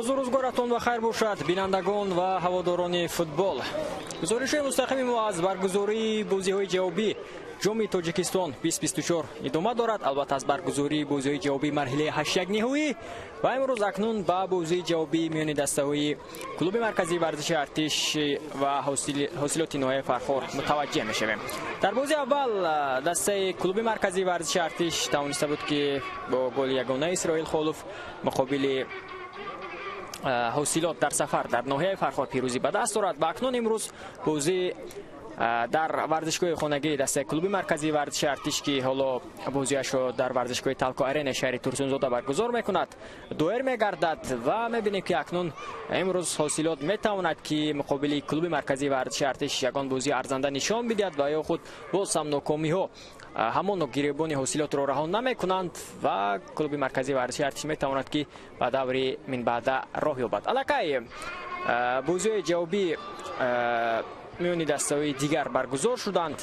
Рӯзу рӯзгоратон ба хайр бошад, бинандагон ва ҳаводорони футбол. Гузоришҳои мустақими мо аз баргузории бозиҳои ҷавобӣ Ҷоми Тоҷикистон 2024 идома дорад. Албатта, аз баргузории бозиҳои ҷавобии марҳилаи ҳаштякниҳоӣ ва имрӯз акнун ба бозии ҷавобии миёни дастаҳои клуби марказии варзиши Артиш ва Ҳосилоти ноҳияи Фархор мутаваҷҷеҳ мешавем. Дар бозии аввал дастаи клуби марказии варзиши Артиш тавониста буд, ки бо голи ягонаи Исроил Холов муқобили Ҳосилот дар сафар дар ноҳияи Фархор пирӯзӣ ба даст орад ва акнун имрӯз бозӣ дар варзишгоҳи хонагии дастаи клуби марказии варзиши Артиш, ки ҳоло бозиашро дар варзишгоҳи Талко Арена шаҳри Турсунзода баргузор мекунад, доир мегардад ва мебинем, ки акнун имрӯз Ҳосилот метавонад, ки муқобили клуби марказии варзиши Артиш ягон бозии арзанда нишон бидиҳад ва ё худ боз ҳам нокомиҳо ҳамоно гиребони Ҳосилотро раҳо намекунанд ва клуби марказии варзиши Артиш метавонад, ки ба даври минбаъда роҳ ёбад. Аллакай бозиҳои ҷавобӣ миёни дастаҳои дигар баргузор шуданд.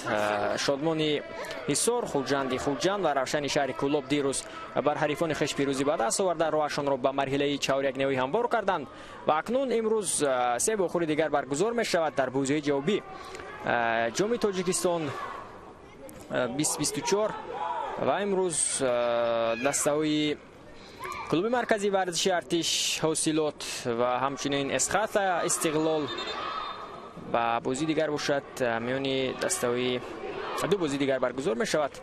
Шодмони Ҳисор, Хуҷанди Хуҷанд ва Равшани шаҳри Кӯлоб дирӯз бар ҳарифони хеш пирӯзӣ ба даст оварда, роҳашонро ба марҳилаи чаҳорякниҳоӣ ҳамвор карданд ва акнун имрӯз се бохӯри дигар баргузор мешавад дар бозиҳои ҷавобӣ Ҷоми Тоҷикистон 2024 ва имрӯз дастаҳои клуби марказии варзиши Артиш, Ҳосилот ва ҳамчунин Эсхата, Истиқлол ва бозии дигар бошад миёни дастаҳои ду бозии дигар баргузор мешавад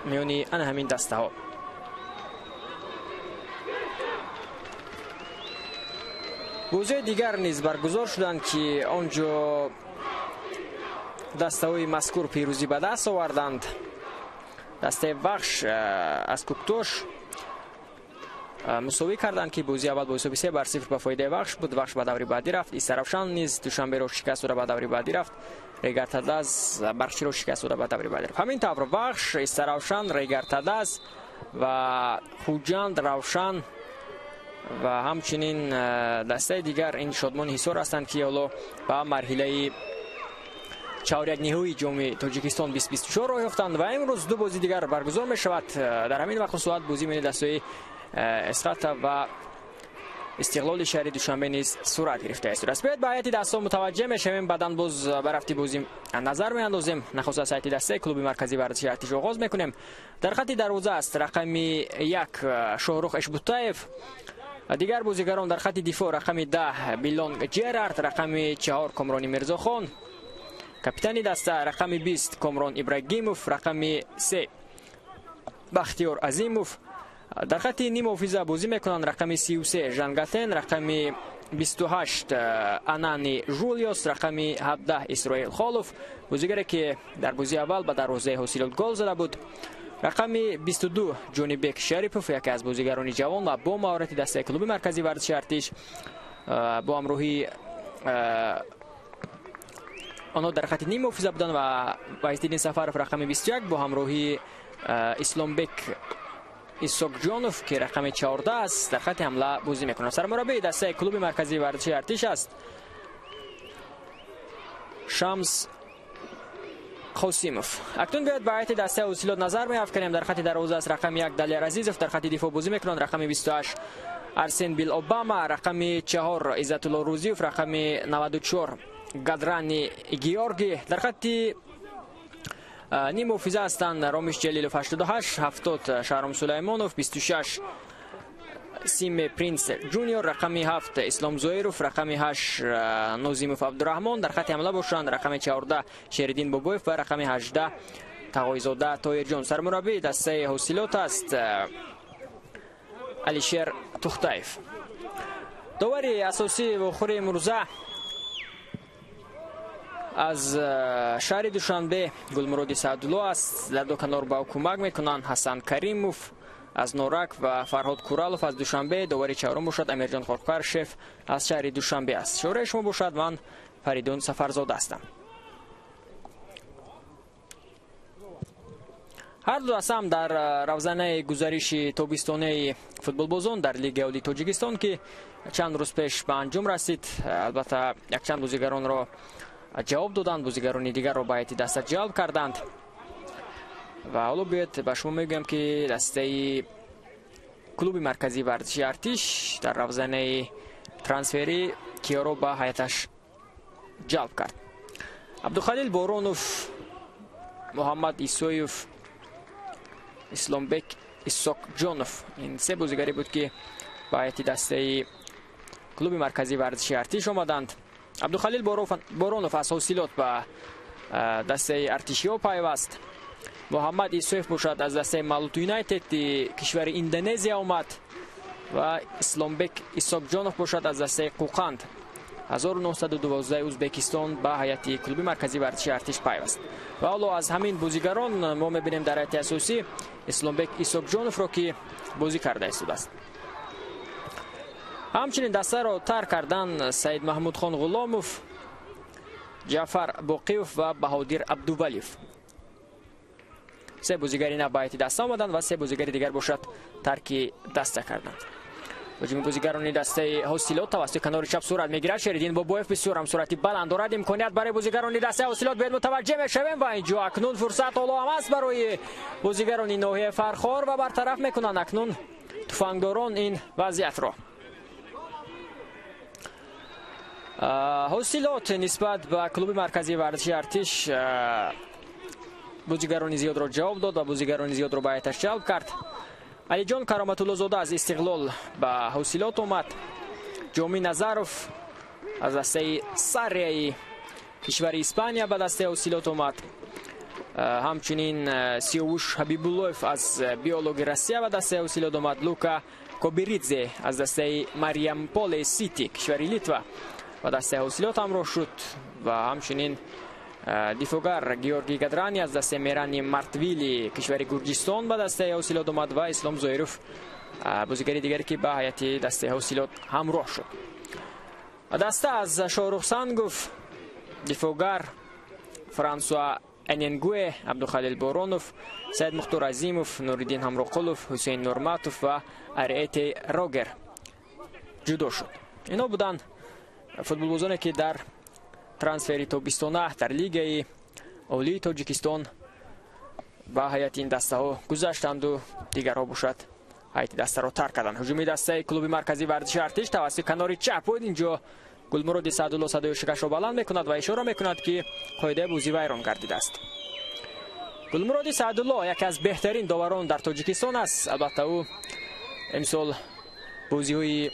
миёни ана ҳамин дастаҳо. Бозиҳои дигар низ баргузор шуданд, ки он ҷо дастаҳои мазкур пирӯзӣ ба даст оварданд. Дастаи Вахш аз Куктош мусовӣ карданд, ки бозии аввал бо ҳисоби 3-0 ба фоидаи Вахш буд. Вахш ба даври баъдӣ рафт. Истаравшан низ Душанберо шикаст дода, ба даври баъдӣ рафт. Регартадаз Барқчиро шикаст дода, ба даври баъдӣ рафт. Ҳамин тавр Вахш, Истаравшан, Регартадаз ва Хуҷанд, Равшан ва ҳамчунин дастаи дигар ин Шодмони Ҳисор ҳастанд, ки ҳоло ба марҳилаи чаҳорякниҳои Ҷоми Тоҷикистон 2024 роҳ ёфтанд ва имрӯз ду бозии дигар баргузор мешавад. Дар ҳамин вақту соат бозии миёни дастаҳои Эсхата ва Истиқлоли шаҳри Душанбе низ сурат гирифтааст. Биёед ба ҳайати дастаҳо мутаваҷҷеҳ мешавем, баъдан боз ба рафти бозӣ назар меандозем. Нахуст аз ҳайати дастаи клуби марказии варзиши Артиш оғоз мекунем. Дар хати дарвоза аст рақами 1 Шоҳрух Эшбутаев. Дигар бозигарон дар хати дифоъ рақами 10 Билонг Ҷерард, рақами 4 Комрони Мирзохон, капитани даста рақами 20 Комрон Ибрагимов, рақами 3 Бахтиёр Азимов. Дар хати нимҳофиза бозӣ мекунанд рақами 33 Жангатен, рақами 28 Анани Жулиос, рақами 17 Исроил Холов, бозигаре ки дар бозии аввал ба дарвозаи Ҳосилот гол зада буд. Рақами 22 Ҷонибек Шарипов, яке аз бозигарони ҷавон ва бо маҳорати дастаи клуби марказии варзиши Артиш, бо ҳамроҳии онҳо дар хати нимҳофиза буданд ва Ваҳиддин Сафаров рақами 21 бо ҳамроҳии Исломбек Исокҷонов, ки рақами 14 аст, дар хати ҳамла бозӣ мекунад. Сармураббии дастаи клуби марказии варзиши Артиш аст Шамс Қосимов. Акнун биёед ба ҳайати дастаи Ҳосилот назар меафканем. Дар хати дарвоза аст рақами 1 Далер Азизов, дар хати дифоъ бозӣ мекунанд рақами 28 Арсен Бил Обама, рақами 4 Иззатулло Рӯзиев, рақами 94 Гадрани Георгий. Дар хати нимҳофиза ҳастанд Ромиш Ҷалилов 88, 70 Шаҳром Сулаймонов, 26 Симе Принс Ҷуниор, рақами 7 Ислом Зоиров, рақами 8 Нозимов Абдураҳмон. Дар хати ҳамла бошанд рақами 14 Шериддин Бобоев ва рақами 18 Тағоизода Тоирҷон. Сармураббии дастаи Ҳосилот аст Алишер Тухтаев. Довари асосии вохӯри имрӯза аз шаҳри Душанбе Гулмуроди Саъдулло аст. Дар ду канор ба ӯ кӯмак мекунанд Ҳасан Каримов аз Норак ва Фарҳод Куралов аз Душанбе. Довари чаҳорум бошад Амирҷон Хоркаршев аз шаҳри Душанбе аст. Шӯраи шумо бошад, ман Фаридун Сафарзода ҳастам. Ҳар ду дастаам дар равзанаи гузариши тобистонаи футболбозон дар Лигаи Олии Тоҷикистон, ки чанд рӯз пеш ба анҷом расид, албатта якчанд бозигаронро ҷавоб доданд, бозигарони дигарро ба ҳайати даста ҷалб карданд. Ва ҳоло биёед ба шумо мегӯям, ки дастаи клуби марказии варзиши Артиш дар равзанаи трансферӣ киёро ба ҳайаташ ҷалб кард. Абдухалил Боронов, Муҳаммад Исоев, Исломбек Исоқҷонов ин се бозигаре буд, ки ба ҳайати дастаи клуби марказии варзиши Артиш омаданд. Абдухалил Боронов аз Ҳосилот ба дастаи артишиҳо пайваст. Муҳаммад Исоев бошад аз дастаи Малут Юнайтеди кишвари Индонезия омад ва Исломбек Исоқҷонов бошад аз дастаи Қӯқанд 1912 Узбекистон ба ҳайати клуби марказии варзиши Артиш пайваст. Ва ҳоло аз ҳамин бозигарон мо мебинем дар ҳайати асосӣ Исломбек Исоқҷоновро, ки бозӣ карда истодааст. Ҳамчунин дастаро тарк кардан Саид Маҳмудхон Ғуломов, Ҷаъфар Боқиев ва Баҳодир Абдувалиев. Се бозигари нав ба ҳайати даста омаданд ва се бозигари дигар бошад тарки даста карданд. Ҳуҷуми бозигарони дастаи Ҳосилот тавассути канори чап сурат мегирад. Шериддин Бобоев бисёр ҳам суръати баланд дорад. Имконият барои бозигарони дастаи Ҳосилот биёед мутаваҷҷеҳ мешавем ва инҷо акнун фурсат ҳоло ҳам аст барои бозигарони ноҳияи Фархор ва бартараф мекунанд акнун туфангдорон ин вазъиятро. Ҳосилот нисбат ба клуби марказии варзиши Артиш бозигарони зиёдро ҷавоб дод ва бозигарони зиёдро ба ҳайаташ ҷалб кард. Алиҷон Кароматуллозода аз Истиқлол ба Ҳосилот омад. Ҷомӣ Назаров аз дастаи Сарияи кишвари Испания ба дастаи Ҳосилот омад. Ҳамчунин Сиёвуш Ҳабибуллоев аз Биологи Россия ба дастаи Ҳосилот омад. Лука Кобиридзе аз дастаи Мариамполе Сити кишвари Литва ба дастаи Ҳосилот ҳамроҳ шуд ва ҳамчунин дифоъгар Георгий Гадрани аз дастаи Мерани Мартвили кишвари Гурҷистон ба дастаи Ҳосилот омад ва Ислом Зоиров бозигари дигаре, ки ба ҳайати дастаи Ҳосилот ҳамроҳ шуд. Даста аз Шоҳрух Сангов, дифоъгар Франсуа Эненгуе, Абдухалил Боронов, Саид Мухтор Азимов, Нуриддин Ҳамроқулов, Ҳусейн Нурматов ва Ариэте Рогер ҷудо шуд. Инҳо буданд футболбозоне, ки дар трансфери тобистона дар лигаи олии Тоҷикистон ба ҳайати ин дастаҳо гузаштанду дигарҳо бошад ҳайати дастаро тарк карданд. Ҳуҷуми дастаи клуби марказии варзиши Артиш тавассути канори чап буд. Инҷо Гулмуроди Саъдулло садои шикашро баланд мекунад ва ишора мекунад, ки қоидаи бозӣ вайрон гардидааст. Гулмуроди Саъдулло яке аз беҳтарин доварон дар Тоҷикистон аст. Албатта ӯ имсол бозиҳои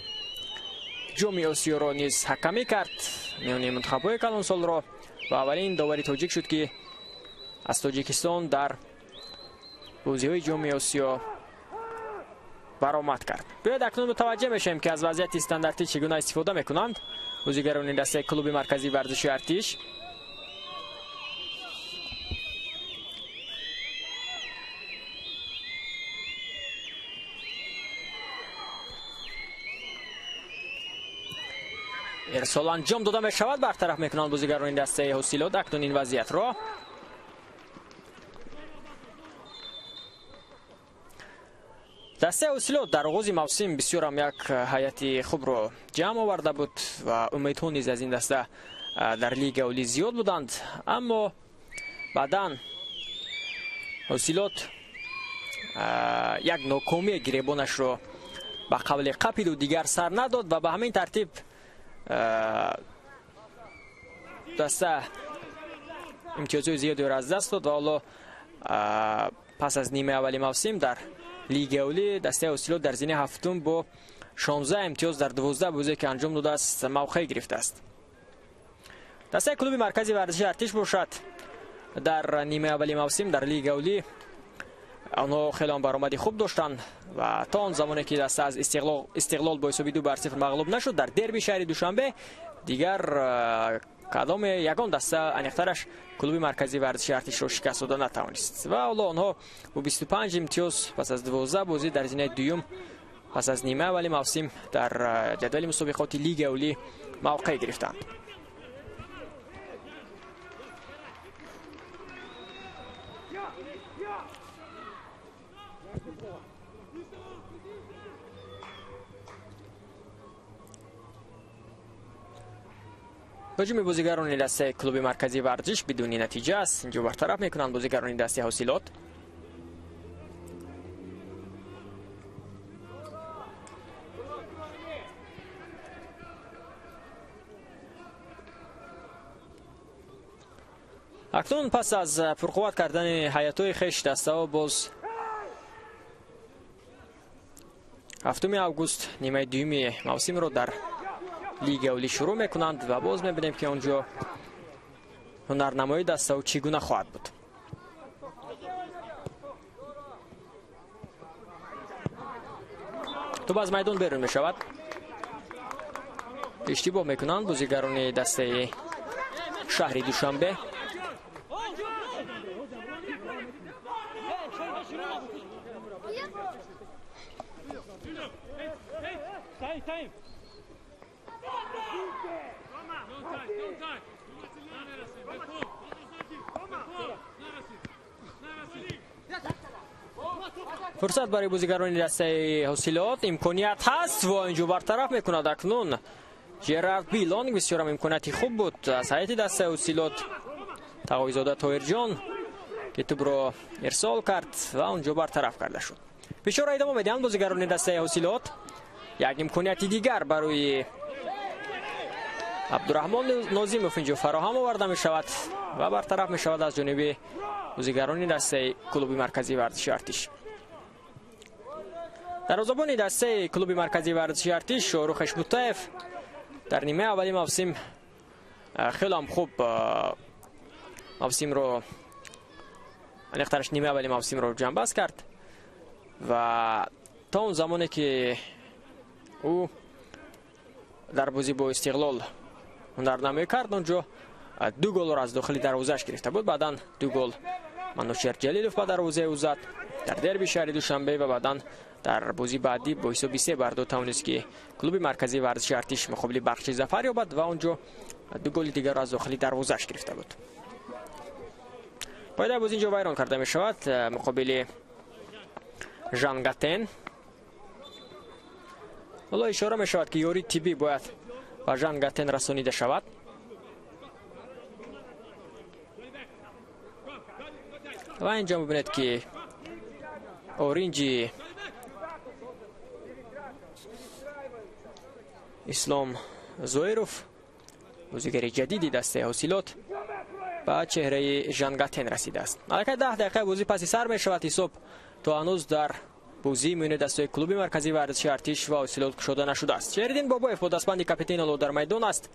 ҷоми Осиёро низ ҳакамӣ кард миёни мунтахабҳои калонсолро ва аввалин довари тоҷик шуд, ки аз Тоҷикистон дар бозиҳои ҷоми Осиё баромад кард. Биёед акнун мутаваҷҷеҳ мешавем, ки аз вазъияти стандартӣ чӣ гуна истифода мекунанд бозигарони дастаи клуби марказии варзиши Артиш. Ирсол анҷом дода мешавад, бартараф мекунанд бозигарони дастаи Ҳосилот акнун ин вазъиятро. Дастаи Ҳосилот дар оғози мавсим бисёр ҳам як ҳайати хубро ҷамъ оварда буд ва умедҳо низ аз ин даста дар лигаи олӣ зиёд буданд, аммо баъдан Ҳосилот як нокомии гиребонашро ба қавли қапиду дигар сар надод ва ба ҳамин тартиб даста имтиёзҳои зиёдеро аз даст дод ва ҳоло пас аз нимаи аввали мавсим дар лигаи олӣ дастаи Ҳосилот дар зинаи ҳафтум бо 16 имтиёз дар 12 бозие, ки анҷом додааст, мавқеъ гирифтааст. Дастаи клуби марказии варзиши Артиш бошад дар нимаи аввали мавсим дар лигаи олӣ онҳо хеле ҳам баромади хуб доштанд ва то он замоне, ки даста аз Истиқлол бо ҳисоби 2-0 мағлуб нашуд дар дерби шаҳри Душанбе, дигар кадоме ягон даста, аниқтараш клуби марказии варзиши Артишро шикаст дода натавонист ва ҳоло онҳо бо 25 имтиёз пас аз 12 бозӣ дар зинаи дуюм пас аз нимаи аввали мавсим дар ҷадвали мусобиқоти лигаи олӣ мавқеъ гирифтанд. Ҳуҷуми бозигарони дастаи клуби марказии варзиш бидуни натиҷа аст. Инҷо бартараф мекунанд бозигарони дастаи Ҳосилот. Акнун пас аз пурқувват кардани ҳайатҳои хеш дастаҳо боз 7 август нимаи дуюми мавсимро дар лигаи олӣ шурӯъ мекунанд ва боз мебинем, ки он ҷо ҳунарнамоии дастаҳо чӣ гуна хоҳад буд. Тӯб аз майдон берун мешавад. Иштибоҳ мекунанд бозигарони дастаи шаҳри Душанбе. Фурсат барои бозигарони дастаи Ҳосилот имконият ҳаст ва инҷо бартараф мекунад акнун Жерард Билонг. Бисёрам имконияти хуб буд аз ҳайати дастаи Ҳосилот. Тағоизода Тоҳирҷон ки тӯбро ирсол кард ва онҷо бартараф карда шуд. Бисёр идома медиҳанд бозигарони дастаи Ҳосилот. Як имконияти дигар барои Абдураҳмон Нозимов инҷо фароҳам оварда мешавад ва бартараф мешавад аз ҷониби бозигарони дастаи клуби марказии варзиши Артиш. Дарвозабони дастаи клуби марказии варзиши Артиш Шоҳрух Хешбутаев дар нимаи аввали мавсим хеле хуб мавсимро, аниқтараш нимаи аввали мавсимро ҷамъбаст кард ва то он замоне ки ӯ дар бозӣ бо Истиқлол ҳунарнамоӣ кард, он ҷо 2 голро аз дохили дарвозааш гирифта буд. Баъдан 2 гол Манучер Ҷалилов ба дарвозаи ӯ зад дар дерби шаҳри Душанбе ва баъдан дар бозии баъдӣ бо ҳисоби 3-2 тавонист, ки клуби марказии варзиши Артиш муқобили Барқчи зафар ёбад ва он ҷо 2 голи дигарро аз дохили дарвозааш гирифта буд. Қоидаи бозӣ инҷо вайрон карда мешавад муқобили Жангатен. Ҳоло ишора мешавад, ки ёрии тиббӣ бояд ба Жангатен расонида шавад. Ва инҷо мебинед, ки оринҷи Ислом Зоиров, бозигари ҷадиди дастаи Ҳосилот, ба чеҳраи Жангатен расидааст. Аллакай 10 дақиқаи бозӣ паси сар мешавад. Ҳисоб то ҳанӯз дар бозии миёни дастаи клуби марказии варзиши Артиш ва Ҳосилот кушода нашудааст. Шериддин Бобоев бо дастбанди капитен ҳоло дар майдон аст.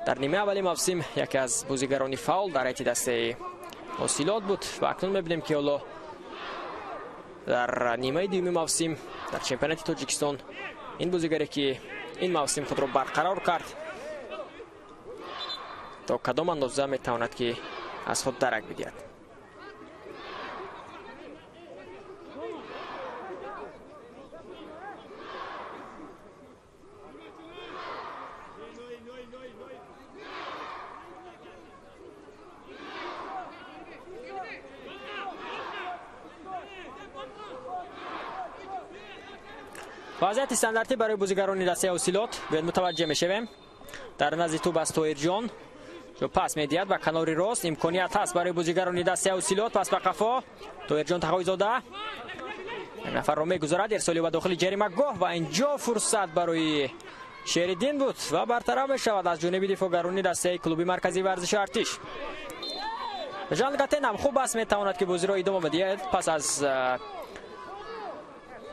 Дар нимаи аввали мавсим яке аз бозигарони фаъол дар ҳайати дастаи Ҳосилот буд ва акнун мебинем, ки ҳоло дар нимаи дуюми мавсим дар чемпионати Тоҷикистон ин бозигаре, ки ин мавсим худро барқарор кард, то кадом андоза метавонад, ки аз худ дарак бидиҳад. Вазъияти стандартӣ барои бозигарони дастаи Ҳосилот бояд мутаваҷҷеҳ мешавем. Дар назди тӯб аст Тоҳирҷон, ҷо пас медиҳад ба канори рост. Имконият ҳаст барои бозигарони дастаи Ҳосилот. Пас ба қафо Тоҳирҷон Тағоизода як нафарро мегузарад, ирсоли ба дохили ҷаримагоҳ ва инҷо фурсат барои Шериддин буд ва бартараф мешавад аз ҷониби дифоъгарони дастаи клуби марказии варзиши Артиш. Жангатен ҳам хуб аст, метавонад, ки бозиро идома бидиҳад пас аз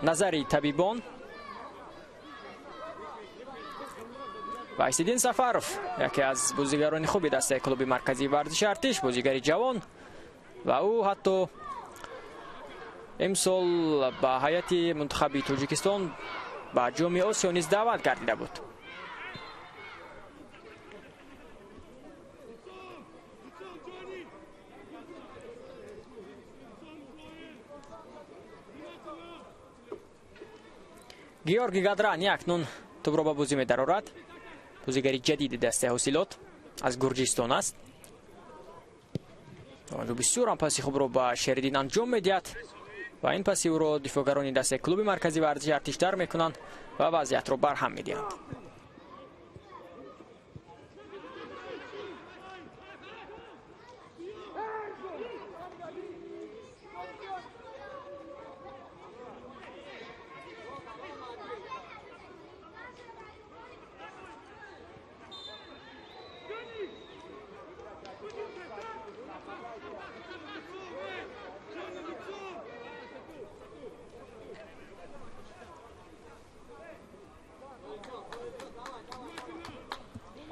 назари табибон. Вайсиддин Сафаров, яке аз бозигарони хуби дастаи клуби марказии варзиши Артиш, бозигари ҷавон ва ӯ ҳатто имсол ба ҳайати мунтахаби Тоҷикистон ба ҷоми Осиё низ даъват гардида буд. Георги Гадрани акнун тӯбро ба бозӣ медарорад. Бозигари ҷадиди дастаи Ҳосилот аз Гурҷистон аст. Бисёрам паси хубро ба Шериддин анҷом медиҳад ва ин паси ӯро дифоъгарони дастаи клуби марказии варзиши Артиш дар мекунанд ва вазъиятро барҳам медиҳанд.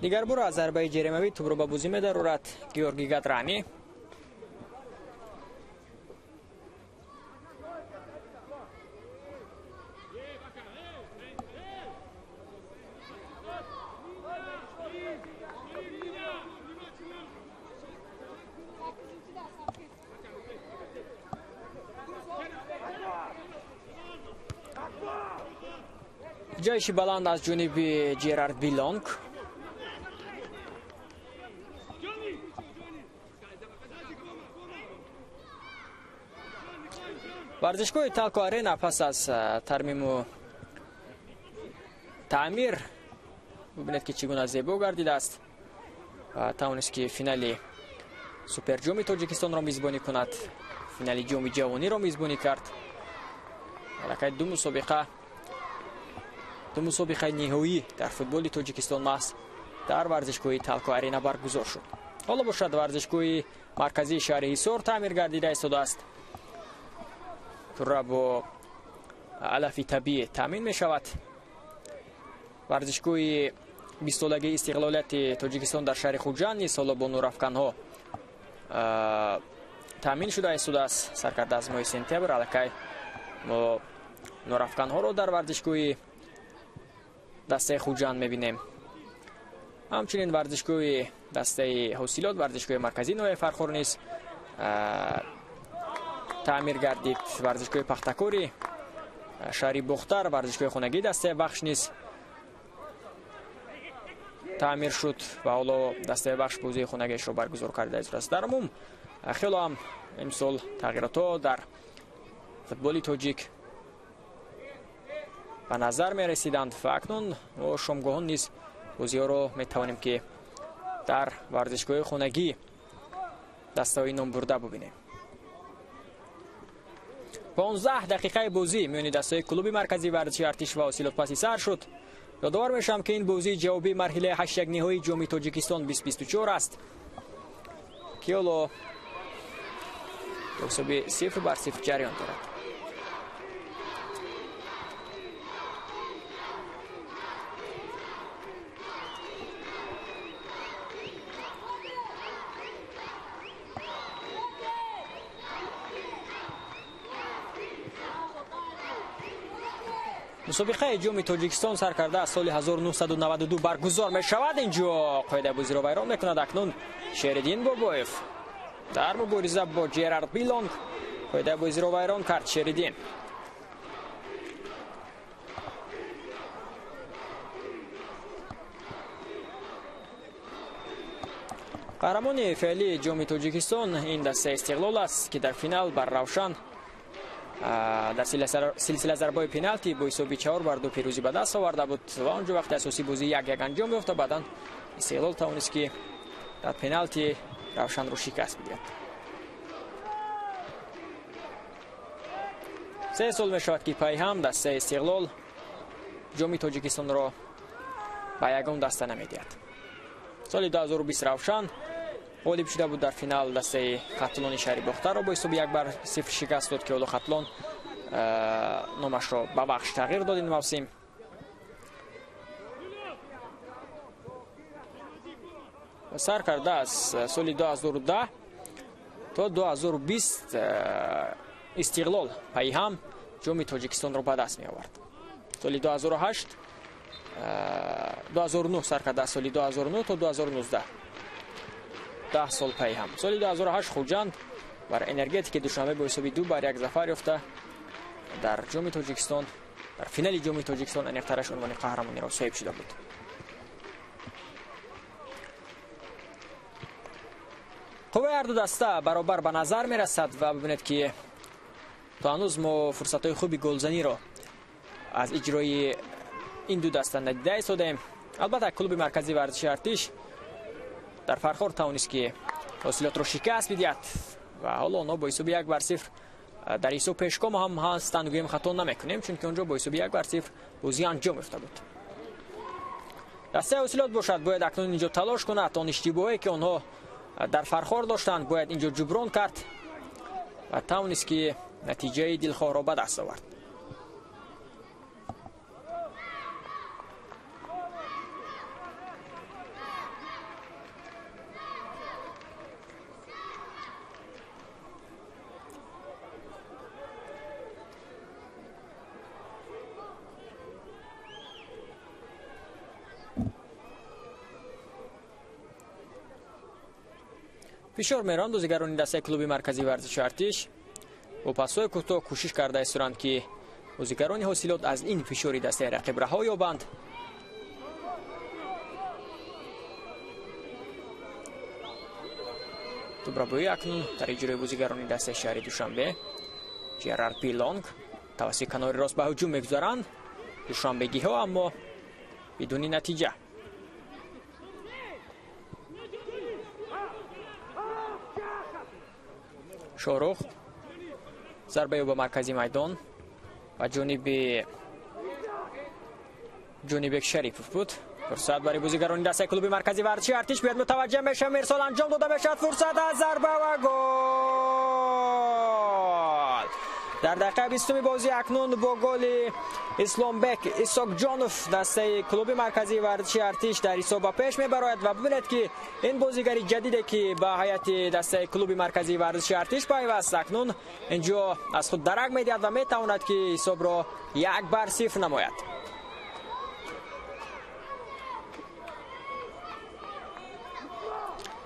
Дигар бор аз зарбаи ҷаримавӣ тӯбро ба бозӣ медарорад Георгий Гадрани. Ҷайши баланд аз ҷониби Ҷерард Билонг. Варзишгоҳи Талко Арена пас аз тармиму таъмир бубинед, ки чӣ гуна зебо гардидааст ва тавонист, ки финали суперҷоми Тоҷикистонро мизбонӣ кунад, финали ҷоми ҷавониро мизбонӣ кард. Аллакай ду мусобиқаи ниҳоӣ дар футболи Тоҷикистон маҳз дар варзишгоҳи Талко Арена баргузор шуд. Ҳоло бошад, варзишгоҳи марказии шаҳри Ҳисор таъмир гардида истодааст. Пурра бо алафи табиӣ таъмин мешавад. Варзишгоҳи бистсолагии истиқлолияти Тоҷикистон дар шаҳри Хуҷанд низ ҳоло бо нурафканҳо таъмин шуда истодааст. Саркарда аз моҳи сентябр аллакай мо нурафканҳоро дар варзишгоҳи дастаи Хуҷанд мебинем. Ҳамчунин варзишгоҳи дастаи Ҳосилот, варзишгоҳи марказии ноҳияи Фархор низ таъмир гардид. Варзишгоҳи Пахтакори шаҳри Бохтар, варзишгоҳи хонагии дастаи Вахш низ таъмир шуд ва ҳоло дастаи Вахш бозии хонагиашро баргузор карда истодааст. Дар умум хело ҳам имсол тағйиротҳо дар футболи тоҷик ба назар мерасиданд ва акнун мо шомгоҳон низ бозиҳоро метавонем, ки дар варзишгоҳи хонагӣ дастаҳои номбурда бубинем. 15 дақиқаи бозӣ миёни дастаҳои клуби марказии варзиши Артиш ва Ҳосилот паси сар шуд. Ёдовар мешавам, ки ин бозии ҷавобии марҳилаи ҳаштякниҳоии ҷоми Тоҷикистон 2024 аст, ки ҳоло бо ҳисоби 0-0 ҷараён дорад. Мусобиқаи ҷоми Тоҷикистон сар карда аз соли 1992 баргузор мешавад. Инҷо қоидаи бозиро вайрон мекунад акнун Шериддин Бобоев. Дар мубориза бо Ҷерард Билонг қоидаи бозиро вайрон кард Шериддин. Қаҳрамони феълии ҷоми Тоҷикистон ин дастаи Истиқлол аст, ки дар финал бар Равшан дар силсила зарбаҳои пеналти бо ҳисоби 4-2 пирӯзӣ ба даст оварда буд ва он ҷо вақти асосии бозӣ 1-1 анҷом ёфта, баъдан Истиқлол тавонист, ки дар пеналти Равшанро шикаст бидиҳад. 3 сол мешавад, ки пайҳам дастаи Истиқлол ҷоми Тоҷикистонро ба ягон даста намедиҳад. Соли 2020 Равшан ғолиб шуда буд дар финал дастаи Хатлони шаҳри Бохтарро бо ҳисоби 1-0 шикаст дод, ки ҳоло Хатлон номашро ба Вахш тағйир дод ин мавсим. Сар карда аз соли 2010 то 2020 Истиқлол пайҳам ҷоми Тоҷикистонро ба даст меовард. Соли 2008 2009 сар карда аз соли 2009 то 2019, 10 сол пайҳам. Соли 2008 Хуҷанд бар Энергетики Душанбе бо ҳисоби 2-1 зафар ёфта дар ҷоми Тоҷикистон, дар финали ҷоми Тоҷикистон аниқтараш унвони қаҳрамониро соҳиб шуда буд. Қувваи ҳарду даста баробар ба назар мерасад ва бибинед, ки то ҳанӯз мо фурсатҳои хуби голзаниро аз иҷрои ин ду даста надида истодаем. Албатта, клуби марказии варзиши Артиш дар Фархор тавонист, ки Ҳосилотро шикаст бидиҳад ва ҳоло онҳо бо ҳисоби 1-0 дар ҳисоб пешком ҳам ҳастанд, гӯем хато намекунем, чунки онҷо бо ҳисоби 1-0 бозӣ анҷом ёфта буд. Дастаи Ҳосилот бошад, бояд акнун инҷо талош кунад. Он иштибоҳе, ки онҳо дар Фархор доштанд, бояд инҷо ҷуброн кард ва тавонист, ки натиҷаи дилхоҳро ба даст овард. Фишор меранд бозигарони дастаи клуби марказии варзиши Артиш. Бо пасҳои кӯтоҳ кӯшиш карда исторанд, ки бозигарони Ҳосилот аз ин фишори дастаи рақиб раҳо ёбанд. Тӯбрабоӣ акнун дар иҷрои бозигарони дастаи шаҳри Душанбе. Жерард Билонг тавассути канори рост ба ҳуҷум мегузаранд душанбегиҳо, аммо бидуни натиҷа. Шорух зарбаи ба маркази майдон ва ҷониби Ҷонибек Шарипов буд. Фурсат барои бозигарони дастаи клуби марказии варзиши Артиш биёд, мутаваҷҷеҳ мешавад, Мирсол анҷом дода мешавад, фурсат аз зарба ва гол! Дар дақиқаи 20 бозӣ акнун бо голи Исломбек Исокҷонов дастаи клуби марказии варзиши Артиш дар ҳисоб ба пеш мебарояд ва бибинед, ки ин бозигари ҷадиде, ки ба ҳайати дастаи клуби марказии варзиши Артиш пайваст, акнун инҷо аз худ дарак медиҳад ва метавонад, ки ҳисобро 1-0 намояд.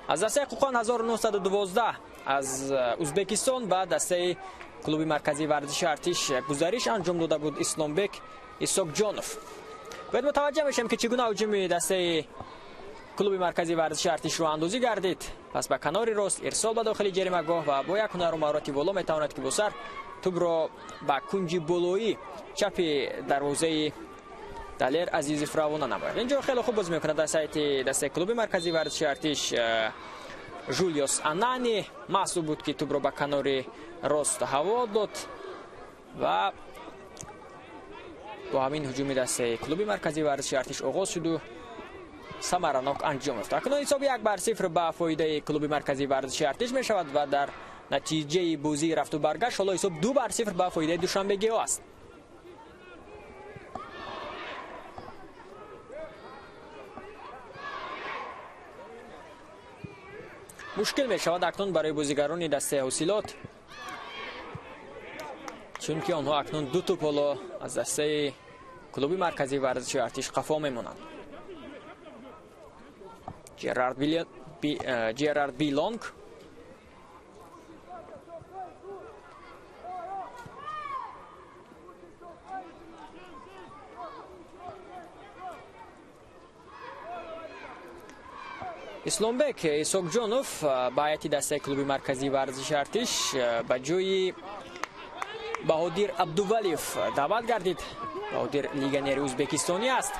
Аз дастаи Қуқон 1912 аз Узбекистон ба дастаи клуби марказии варзиши Артиш гузариш анҷом дода буд Исломбек Исокҷонов. Бояд мутаваҷҷеҳ мешавем, ки чӣ гуна ҳуҷуми дастаи клуби марказии варзиши Артиш роҳандозӣ гардид. Пас ба канори рост ирсол ба дохили ҷаримагоҳ ва бо як ҳунару маҳорати боло метавонад, ки бо сар тӯбро ба кунҷи болоии чапи дарвозаи Далер Азизов равона намояд. Инҷо хеле хуб бозӣ мекунад дар сайти дастаи клуби марказии варзиши Артиш Жулиус Анани. Маъсуб буд, ки тӯбро ба канори рост ҳаво дод ва бо ҳамин ҳуҷуми дастаи клуби марказии варзиши Артиш оғоз шуду самаранок анҷом ёфт. Акнун ҳисоб 1-0 ба фоидаи клуби марказии варзиши Артиш мешавад ва дар натиҷаи бозии рафту баргашт ҳоло ҳисоб 2-0 ба фоидаи душанбегиҳо аст. Мушкил мешавад акнун барои бозигарони дастаи Ҳосилот, чунки онҳо акнун ду тӯп ҳоло аз дастаи клуби марказии варзиши Артиш қафо мемонанд. Жерард Билонг Исломбек Исокҷонов ба ҳайати дастаи клуби марказии варзиши Артиш ба ҷои Баҳодир Абдувалиев даъват гардид. Баҳодир легионери ӯзбекистонӣ аст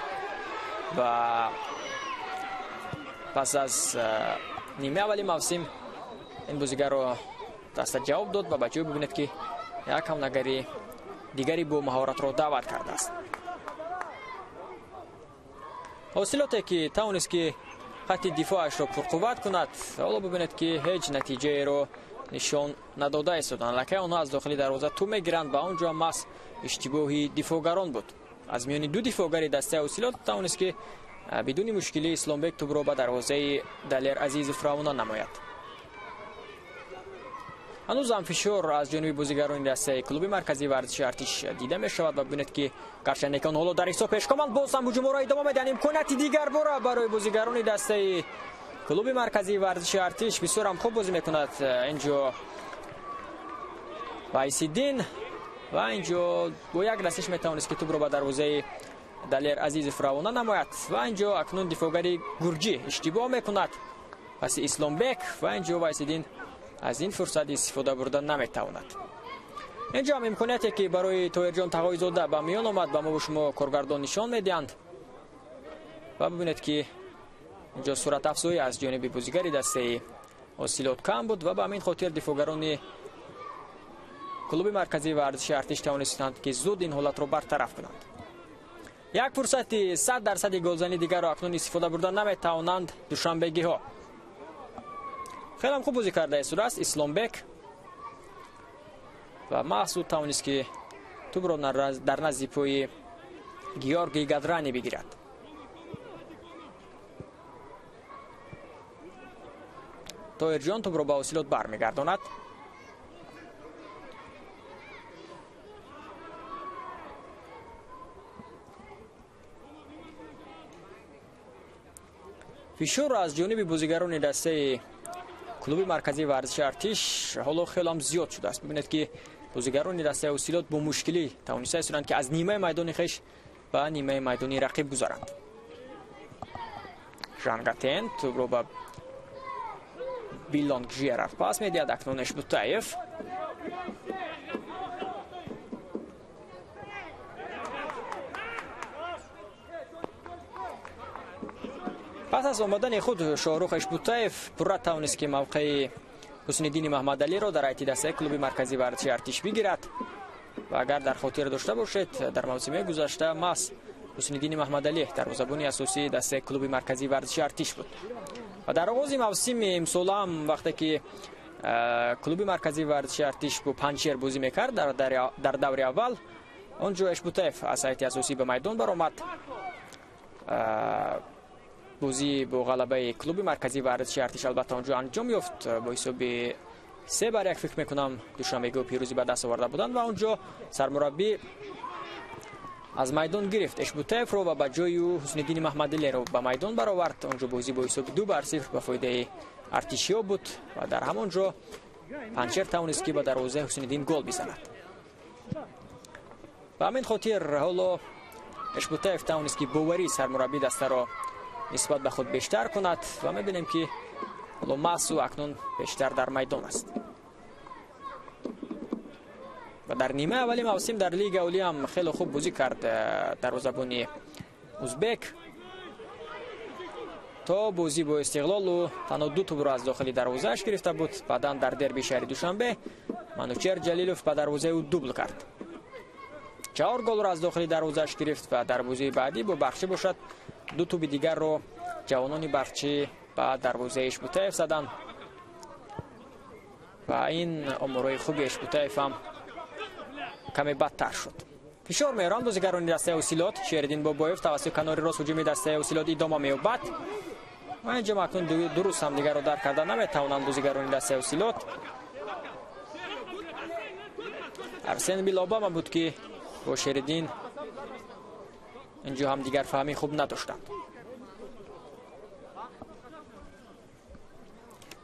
ва пас аз нимаи аввали мавсим ин бозигарро даста ҷавоб дод ва ба ҷои бибинед, ки як ҳамнагари дигари бо маҳоратро даъват кардааст. Ҳосилоте, ки тавонист, ки хатти дифоашро пурқувват кунад, ҳоло бибинед, ки ҳеҷ натиҷаеро нишон надода истоданд. Аллакай онҳо аз дохили дарвоза тӯб мегиранд ва он ҷо маҳз иштибоҳи дифогарон буд. Аз миёни ду дифогари дастаи Ҳосилот тавонист, ки бидуни мушкилӣ Исломбек тӯбро ба дарвозаи Далер Азизов равона намояд. Ҳанӯз ҳам фишор аз ҷониби бозигарони дастаи клуби марказии варзиши Артиш дида мешавад ва бибинед, ки гарчанде ки онҳо ҳоло дар ҳисоб пешкоманд, боз ҳам ҳуҷумҳоро идома медиҳанд. Имконияти дигар бора барои бозигарони дастаи клуби марказии варзиши Артиш. Бисёр ҳам хуб бозӣ мекунад инҷо Вайсиддин ва инҷо бо як расиш метавонист, ки тӯбро ба дарвозаи Далер Азизов равона намояд ва инҷо акнун дифогари гурҷӣ иштибоҳ мекунад паси Исломбек ва инҷо Вайсиддин аз ин фурсат истифода бурда наметавонад. Инҷо ҳам имконияте, ки барои Тоҳирҷон Тағоизода ба миён омад, ба мо шумо коргардон нишон медиҳанд ва бибинед, ки инҷо суратафзоӣ аз ҷониби бозигари дастаи Ҳосилот кам буд ва ба ҳамин хотир дифогарони клуби марказии варзиши Артиш тавонистанд, ки зуд ин ҳолатро бартараф кунанд. Як фурсати 100% голзанӣ дигарро акнун истифода бурда наметавонанд душанбегиҳо. Хеле хуб бозӣ карда истодааст Исломбек ва маҳз ӯ тавонист, ки тӯбро дар назди пои Георгий Гадрани бигирад. Тоҳирҷон тӯбро ба Ҳосилот бармегардонад. Фишор аз ҷониби бозигарони дастаи клуби марказии варзиши Артиш ҳоло хеле ҳам зиёд шудааст. Бибинед, ки бозигарони дастаи Ҳосилот бо мушкилӣ тавониста истоданд, ки аз нимаи майдони хеш ба нимаи майдони рақиб гузаранд. Жангатен тӯбро ба Билонг Жерард пас медиҳад. Акнун Эшбутаев. Пас аз омадани худ Шоҳрух Эшбутаев пурра тавонист, ки мавқеи Ҳусниддини Маҳмадалиро дар ҳайати дастаи клуби марказии варзиши Артиш бигирад. Ва агар дар хотир дошта бошед, дар мавсими гузашта маҳз Ҳусниддини Маҳмадалӣ дарвозабони асосии дастаи клуби марказии варзиши Артиш буд. Ва дар оғози мавсими имсола ҳам вақте ки клуби марказии варзиши Артиш бо Панҷшер бозӣ мекард дар даври аввал, он ҷо Эшбутаев аз ҳайати асосӣ ба майдон баромад. Бозӣ бо ғалабаи клуби марказии варзиши Артиш албатта он ҷо анҷом ёфт бо ҳисоби 3-1, фикр мекунам душанбегиҳо пирӯзӣ ба даст оварда буданд ва он ҷо сармураббӣ аз майдон гирифт Эшбутаевро ва ба ҷои ӯ Ҳусниддини Маҳмадалиро ба майдон баровард. Он ҷо бозӣ бо ҳисоби 2-0 ба фоидаи артишиҳо буд ва дар ҳамон ҷо Панҷшер тавонист, ки ба дарвозаи Ҳусниддин гол бизанад. Ба ҳамин хотир ҳоло Эшбутаев тавонист, ки боварии сармураббии дастаро нисбат ба худ бештар кунад ва мебинем, ки ҳоло маҳз ӯ акнун бештар дар майдон аст. Ва дар нимаи аввали мавсим дар Лига Олӣ ҳам хеле хуб бозӣ кард дарвозабони узбек. То бозӣ бо Истиқлол ӯ танҳо 2 тӯбро аз дохили дарвозааш гирифта буд. Баъдан дар дерби шаҳри Душанбе Манучер Ҷалилов ба дарвозаи ӯ дубл кард. 4 голро аз дохили дарвозааш гирифт ва дар бозии баъдӣ бо Барқчӣ бошад 2 тӯби дигарро ҷавонони Барқчӣ ба дарвозаи Эшбутаев заданд ва ин оморҳои хуби Эшбутаев ҳам каме бадтар шуд. Фишор меоранд бозигарони дастаи Ҳосилот. Шериддин Бобоев тавассути канори рост ҳуҷуми дастаи Ҳосилот идома меёбад ва инҷо акнун дуруст ҳамдигарро дарк карда наметавонанд бозигарони дастаи Ҳосилот. Арсен Билобама буд, ки бо Шериддин инҷо ҳамдигарфаҳмӣ хуб надоштанд.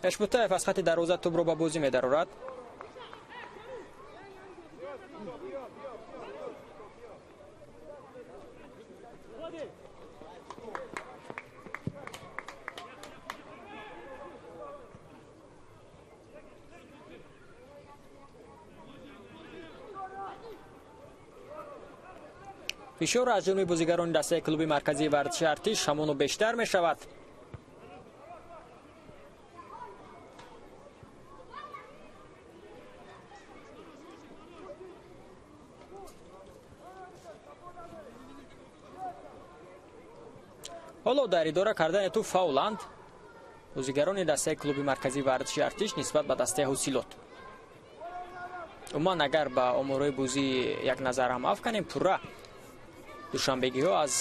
Эшбутаев аз хати дарвоза тӯбро ба бозӣ медарорад. Фишор аз ҷониби бозигарони дастаи клуби марказии варзиши Артиш ҳамоно бештар мешавад. Ҳоло дар идора кардани тӯб фауланд бозигарони дастаи клуби марказии варзиши Артиш нисбат ба дастаи Ҳосилот. Умуман агар ба оморҳои бозӣ як назар ҳам афканем, пурра душанбегиҳо аз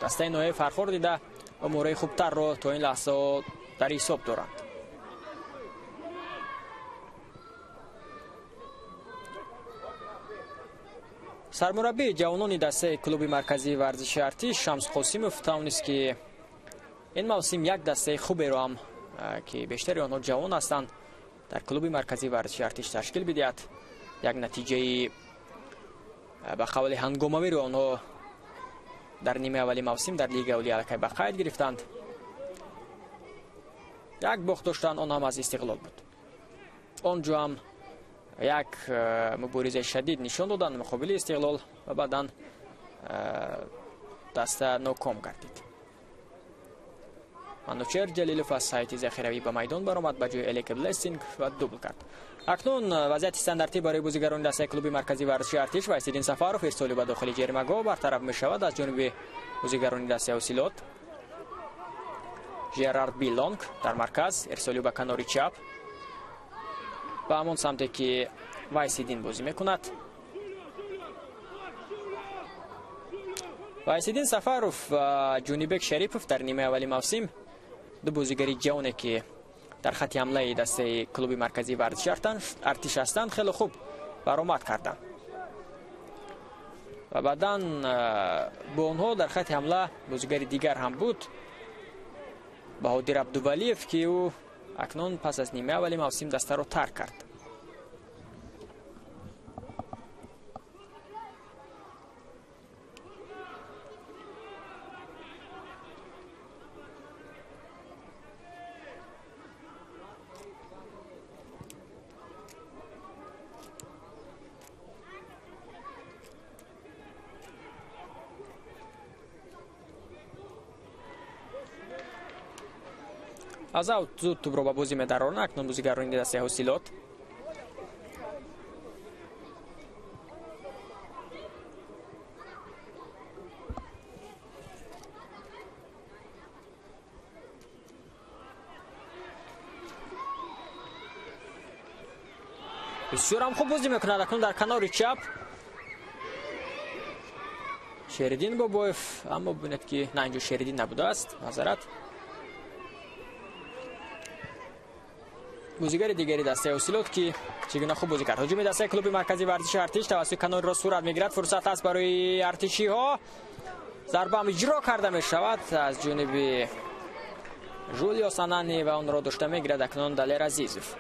дастаи ноҳияи Фархор дида оморҳои хубтарро то ин лаҳзаҳо дар ҳисоб доранд. Сармураббии ҷавонони дастаи клуби марказии варзиши Артиш Шамс Қосимов тавонист, ки ин мавсим як дастаи хуберо ҳам, ки бештари онҳо ҷавон ҳастанд, дар клуби марказии варзиши Артиш ташкил бидиҳад. Як натиҷаи ба қавли ҳангомавиро онҳо дар нимаи аввали мавсим дар Лигаи Олӣ аллакай ба қайд гирифтанд. Як бохт доштанд, он ҳам аз Истиқлол буд. Он ҷо ҳам як муборизаи шадид нишон доданд муқобили Истиқлол ва баъдан даста ноком гардид. Манучер Ҷалилов аз сайти захиравӣ ба майдон баромад ба ҷои Элек Блессинг ва дубл кард. Акнун вазъияти стандартӣ барои бозигарони дастаи клуби марказии варзиши Артиш ва Вайсиддин Сафаров ирсоли ба дохили ҷаримагоҳ бартараф мешавад аз ҷониби бозигарони дастаи Ҳосилот. Жерард Билонг дар марказ ирсоли ба канори чап ба ҳамон самте ки Вайсиддин бозӣ мекунад. Вайсиддин Сафаров ва Ҷунибек Шарипов дар нимаи аввали мавсим ду бозигари ҷавоне, ки дар хати ҳамлаи дастаи клуби марказии варзиши Артиш ҳастанд, хеле хуб баромад карданд ва баъдан бо онҳо дар хати ҳамла бозигари дигар ҳам буд. Баҳодир Абдувалиев, ки ӯ акнун пас аз нимаи аввали мавсим дастаро тарк кард. Аз аут зуд тӯбро ба бозӣ медаронад. Акнун бозигарони дастаи Ҳосилот. Бисёрам хуб бозӣ мекунад акнун дар канори чап Шериддин Бобоев, аммо бибинед ки на, инҷо Шериддин набудааст, маъзарат. Бозигари дигари дастаи Ҳосилот, ки чӣ гуна хуб бозӣ кард. Ҳуҷуми дастаи клуби марказии варзиши Артиш тавассути канори рост сурат мегирад. Фурсат аст барои артишиҳо. Зарба ҳам иҷро карда мешавад аз ҷониби Жулио Санани ва онро дошта мегирад акнун Далер Азизов.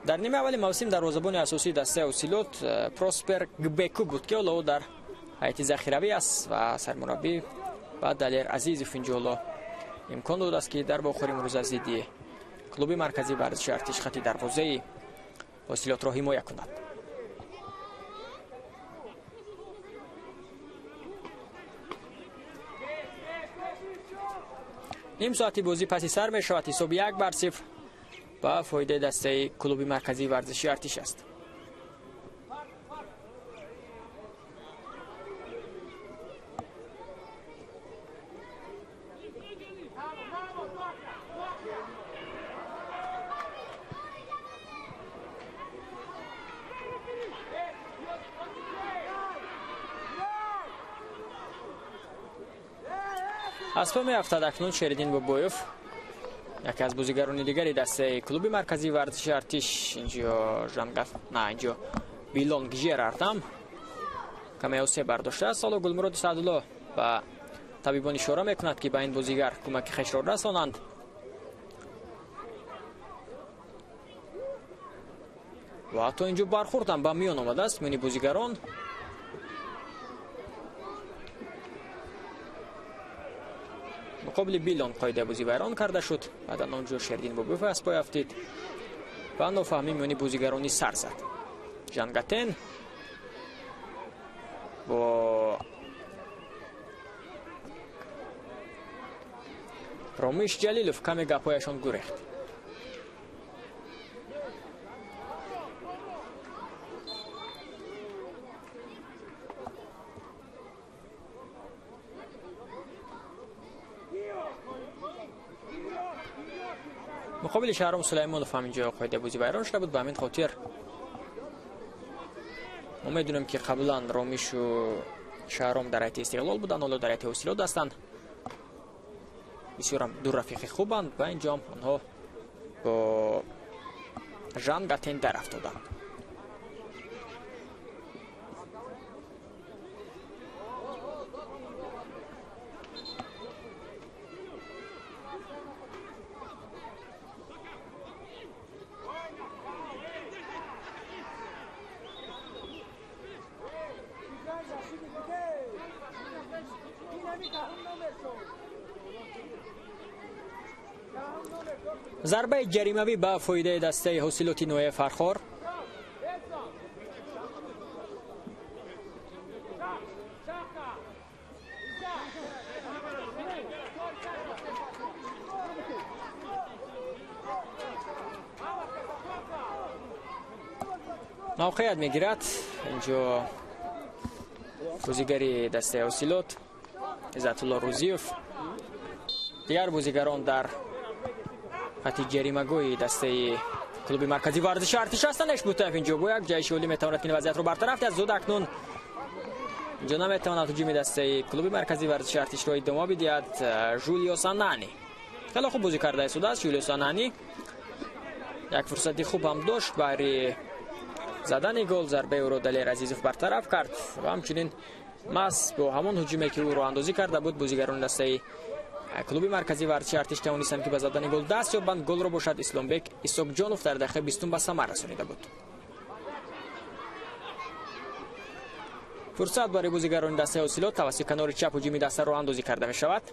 Дар нимаи аввали мавсим дарвозабони асосии дастаи Ҳосилот Проспер Гбеку буд, ки ҳоло ӯ дар ҳайати захиравӣ аст ва сармураббӣ ба Далер Азизов инҷо ҳоло имкон додааст, ки дар вохӯри имрӯза зидди клуби марказии варзиши Артиш хати дарвозаи Ҳосилотро ҳимоя кунад. Ним соати бозӣ паси сар мешавад. Ҳисоби 1-0 ба фоидаи дастаи клуби марказии варзиши Артиш аст. Аз по меафтад акнун Шериддин Бобоев, яке аз бозигарони дигари дастаи клуби марказии варзиши Артиш. Инҷо Жангаф, на, инҷо Билонг Жерард ҳам каме осеб бардоштааст. Ҳоло Гулмуроди Саъдулло ба табибон ишора мекунад, ки ба ин бозигар кӯмаки хешро расонанд. Ва ҳатто инҷо бархӯрд ҳам ба миён омадааст миёни бозигарон. Муқобили Билон қоидаи бозӣ вайрон карда шуд. Баъдан онҷо Шериддин Бобоев аз пой афтид ва нофаҳмӣ миёни бозигарони сар зад. Жангатен бо Ромиш Ҷалилов каме гапҳояшон гурехт. Муқобили Шаҳром Сулаймонов ҳам инҷо қоидаи бозӣ вайрон шуда буд. Ба ҳамин хотир мо медонем, ки қаблан Ромишу Шаҳром дар ҳайати Истиқлол буданд, ҳоло дар ҳайати Ҳосилот ҳастанд. Бисёрам ду рафиқи хубанд ва инҷоам онҳо бо Жан Гатен дарафтоданд. Зарбаи ҷаримавӣ ба фоидаи дастаи Ҳосилоти ноҳияи Фархор. Мавқеият мегирад инҷо бозигари дастаи Ҳосилот Иззатулло Рӯзиев. Дигар бозигарон дар хати ҷаримагоҳи дастаи клуби марказии варзиши Артиш ҳастанд. Эшбутаев инҷо бо як ҷайши олӣ метавонад ки ин вазъиятро бартараф диҳад. Зуд акнун инҷо наметавонад ҳуҷуми дастаи клуби марказии варзиши Артишро идома бидиҳад. Жулио Санани хеле хуб бозӣ карда истодааст. Жулио Санани як фурсати хуб ҳам дошт баҳри Задани гол зарбаи ӯро Далер Азизов бартараф кард ва ҳамчунин маҳз бо ҳамон ҳуҷуме ки ӯ роҳандозӣ карда буд, бозигарони дастаи клуби марказии варзиши Артиш тавонистанд ки ба задани гол даст ёбанд. Голро бошад Исломбек Исоқҷонов дар дақиқаи 20 ба самар расонида буд. Фурсат барои бозигарони дастаи Ҳосилот тавассути канори чап ҳуҷуми даста роҳандозӣ карда мешавад.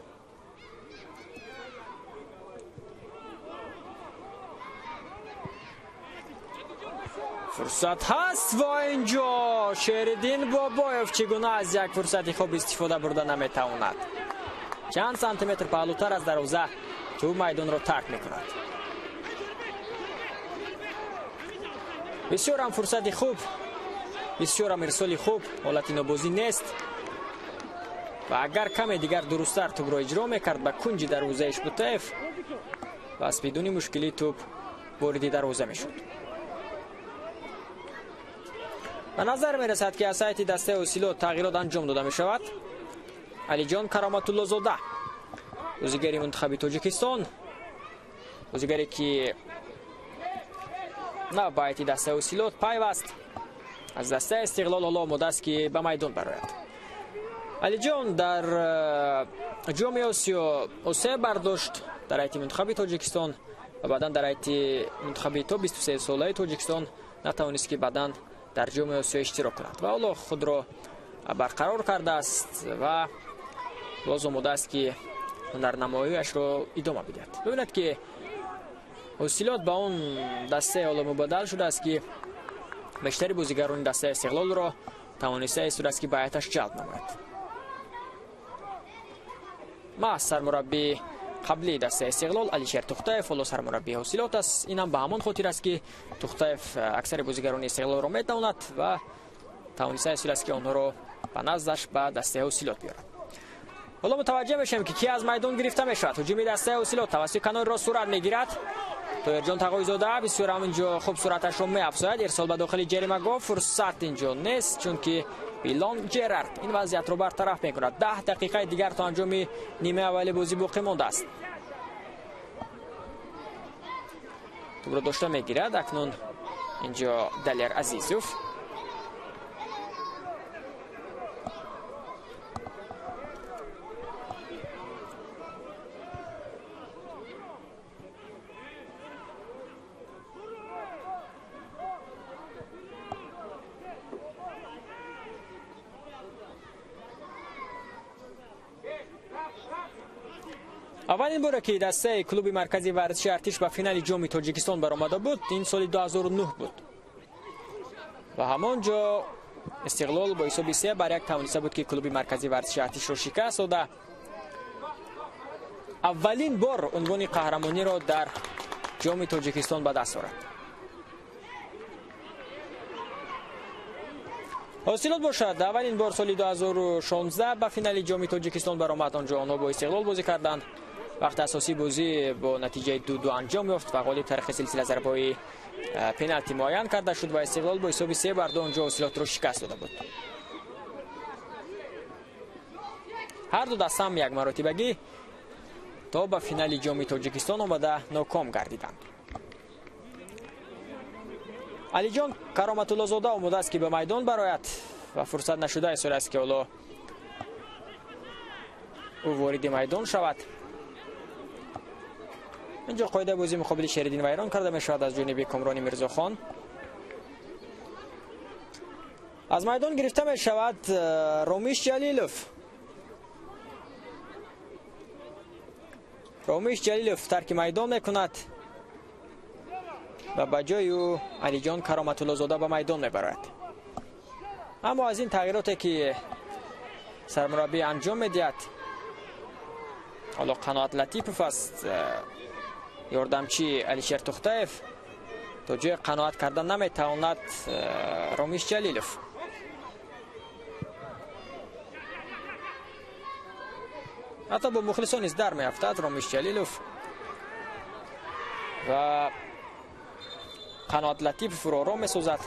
Фурсат ҳаст ва инҷо Шериддин Бобоев чӣ гуна аз як фурсати хуб истифода бурда наметавонад. Чанд сантиметр паҳлӯтар аз дарвоза тӯб майдонро тарк мекунад. Бисёрам фурсати хуб, бисёрам ирсоли хуб, ҳолати нобозӣ нест ва агар каме дигар дурусттар тӯбро иҷро мекард ба кунҷи дарвозаи Ишбутаев, пас бидуни мушкилӣ тӯб вориди дарвоза мешуд. Ба назар мерасад ки аз сайти дастаи Ҳосилот тағйирот анҷом дода мешавад. Алиҷон Кароматуллозода, бозигари мунтахаби Тоҷикистон, бозигаре ки нав ба ҳайати дастаи Ҳосилот пайваст, аз дастаи Истиқлол ҳоло омода аст ки ба майдон барояд. Алиҷон дар ҷоми Осиё осе бардошт дар ҳайати мунтахаби Тоҷикистон ва баъдан дар ҳайати мунтахаби то 23 солаи Тоҷикистон натавонист ки баъдан дар ҷоми Осиё иштирок кунад ва ҳоло худро барқарор кардааст ва боз омода аст ки ҳунарнамоиашро идома бидиҳад. Бибинед ки Ҳосилот ба он дастаи ҳоло мубаддал шудааст ки бештари бозигарони дастаи Истиқлолро тавониста истодааст ки ба ҳайаташ ҷалб намояд. Маҳз сармураббии қаблии дастаи Истиқлол Алишер Тухтаев ҳоло сармураббии Ҳосилот аст. Ин ҳам ба ҳамон хотир аст ки Тухтаев аксари бозигарони Истиқлолро метавонад ва тавониста истодааст ки онҳоро ба наздаш ба дастаи Ҳосилот биёрад. Ҳоло мутаваҷҷеҳ мешавем ки ки аз майдон гирифта мешавад. Ҳуҷуми дастаи Ҳосилот тавассути канори рост сурат мегирад. Тоҳирҷон Тағоизода бисёр ҳам инҷо хуб сураташро меафзояд. Ирсол ба дохили ҷаримагоҳ, фурсат инҷо нест, чунки Билон Ҷерард ин вазъиятро бартараф мекунад. 10 дақиқаи дигар то анҷоми нимаи аввали бозӣ боқӣ мондааст. Тӯбро дошта мегирад акнун инҷо Далер Азизов. Аввалин боре ки дастаи клуби марказии варзиши Артиш ба финали ҷоми Тоҷикистон баромада буд, ин соли 2009 буд ва ҳамон ҷо Истиқлол бо ҳисоби 3-1 тавониста буд ки клуби марказии варзиши Артишро шикаст дода. Аввалин бор унвони қаҳрамониро дар ҷоми Тоҷикистон ба даст орад. Ҳосилот бошад аввалин бор соли 2016 ба финали ҷоми Тоҷикистон баромад. Он ҷо онҳо бо Истиқлол бозӣ карданд. Вақти асосии бозӣ бо натиҷаи 2-2 анҷом ёфт ва ғолиб тариқи силсила зарбаҳои пеналти муайян карда шуд ва Истиқлол бо ҳисоби 3-2 он ҷо Ҳосилотро шикаст дода буд. Ҳар ду даста ҳам як маротибагӣ то ба финали ҷоми Тоҷикистон омада ноком гардиданд. Алиҷон Кароматуллозода омода аст ки ба майдон барояд ва фурсат нашуда истодааст ки ҳоло ӯ вориди майдон шавад. Инҷо қоидаи бозӣ муқобили Шериддин вайрон карда мешавад аз ҷониби Комрони Мирзохон. Аз майдон гирифта мешавад Ромиш Ҷалилов. Ромиш Ҷалилов тарки майдон мекунад ва ба ҷои ӯ Алиҷон Кароматуллозода ба майдон мебарояд. Аммо аз ин тағйироте ки сармураббӣ анҷом медиҳад, ҳоло Қаноат Латипов аст, ёрдамчи Алишер Тухтаев, то ҷои қаноат карда наметавонад Ромиш Ҷалилов. Ҳатто бо мухлисон низ дар меафтад Ромиш Ҷалилов ва Қаноат Латиповро ором месозад.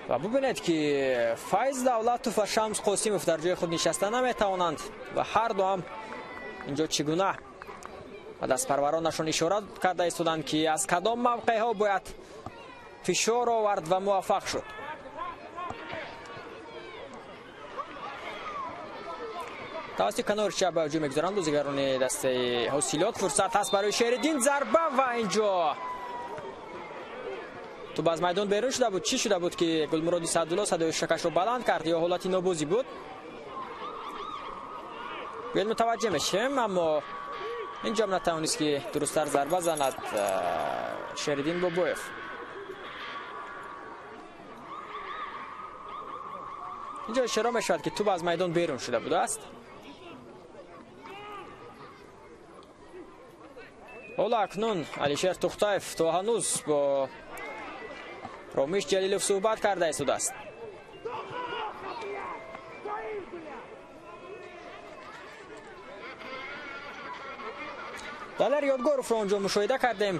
Ва бубинед ки Файз Давлатов ва Шамс Қосимов дар ҷои худ нишаста наметавонанд ва ҳар ду ҳам инҷо чӣ гуна ва дастпарваронашон ишора карда истоданд, ки аз кадом мавқеъҳо бояд фишор овард ва муваффақ шуд. Тавассути канори чап ба ҳуҷум мегузаранд бозигарони дастаи Ҳосилот. Фурсат ҳаст барои Шериддин, зарба ва инҷо тӯб аз майдон берун шуда буд. Чӣ шуда буд, ки Гулмуроди Саъдулло садои шакашро баланд кард ё ҳолати нобозӣ буд? Биёед мутаваҷҷеҳ мешем, аммо инҷо ҳам натавонист, ки дурусттар зарба занад Шериддин Бобоев. Инҷо ишора мешавад, ки тӯб аз майдон берун шуда будааст. Ҳоло акнун Алишер Тухтаев то ҳанӯз бо Ромиш Ҷалилов суҳбат карда истодааст. Далер Ёдгоровро онҷо мушоҳида кардем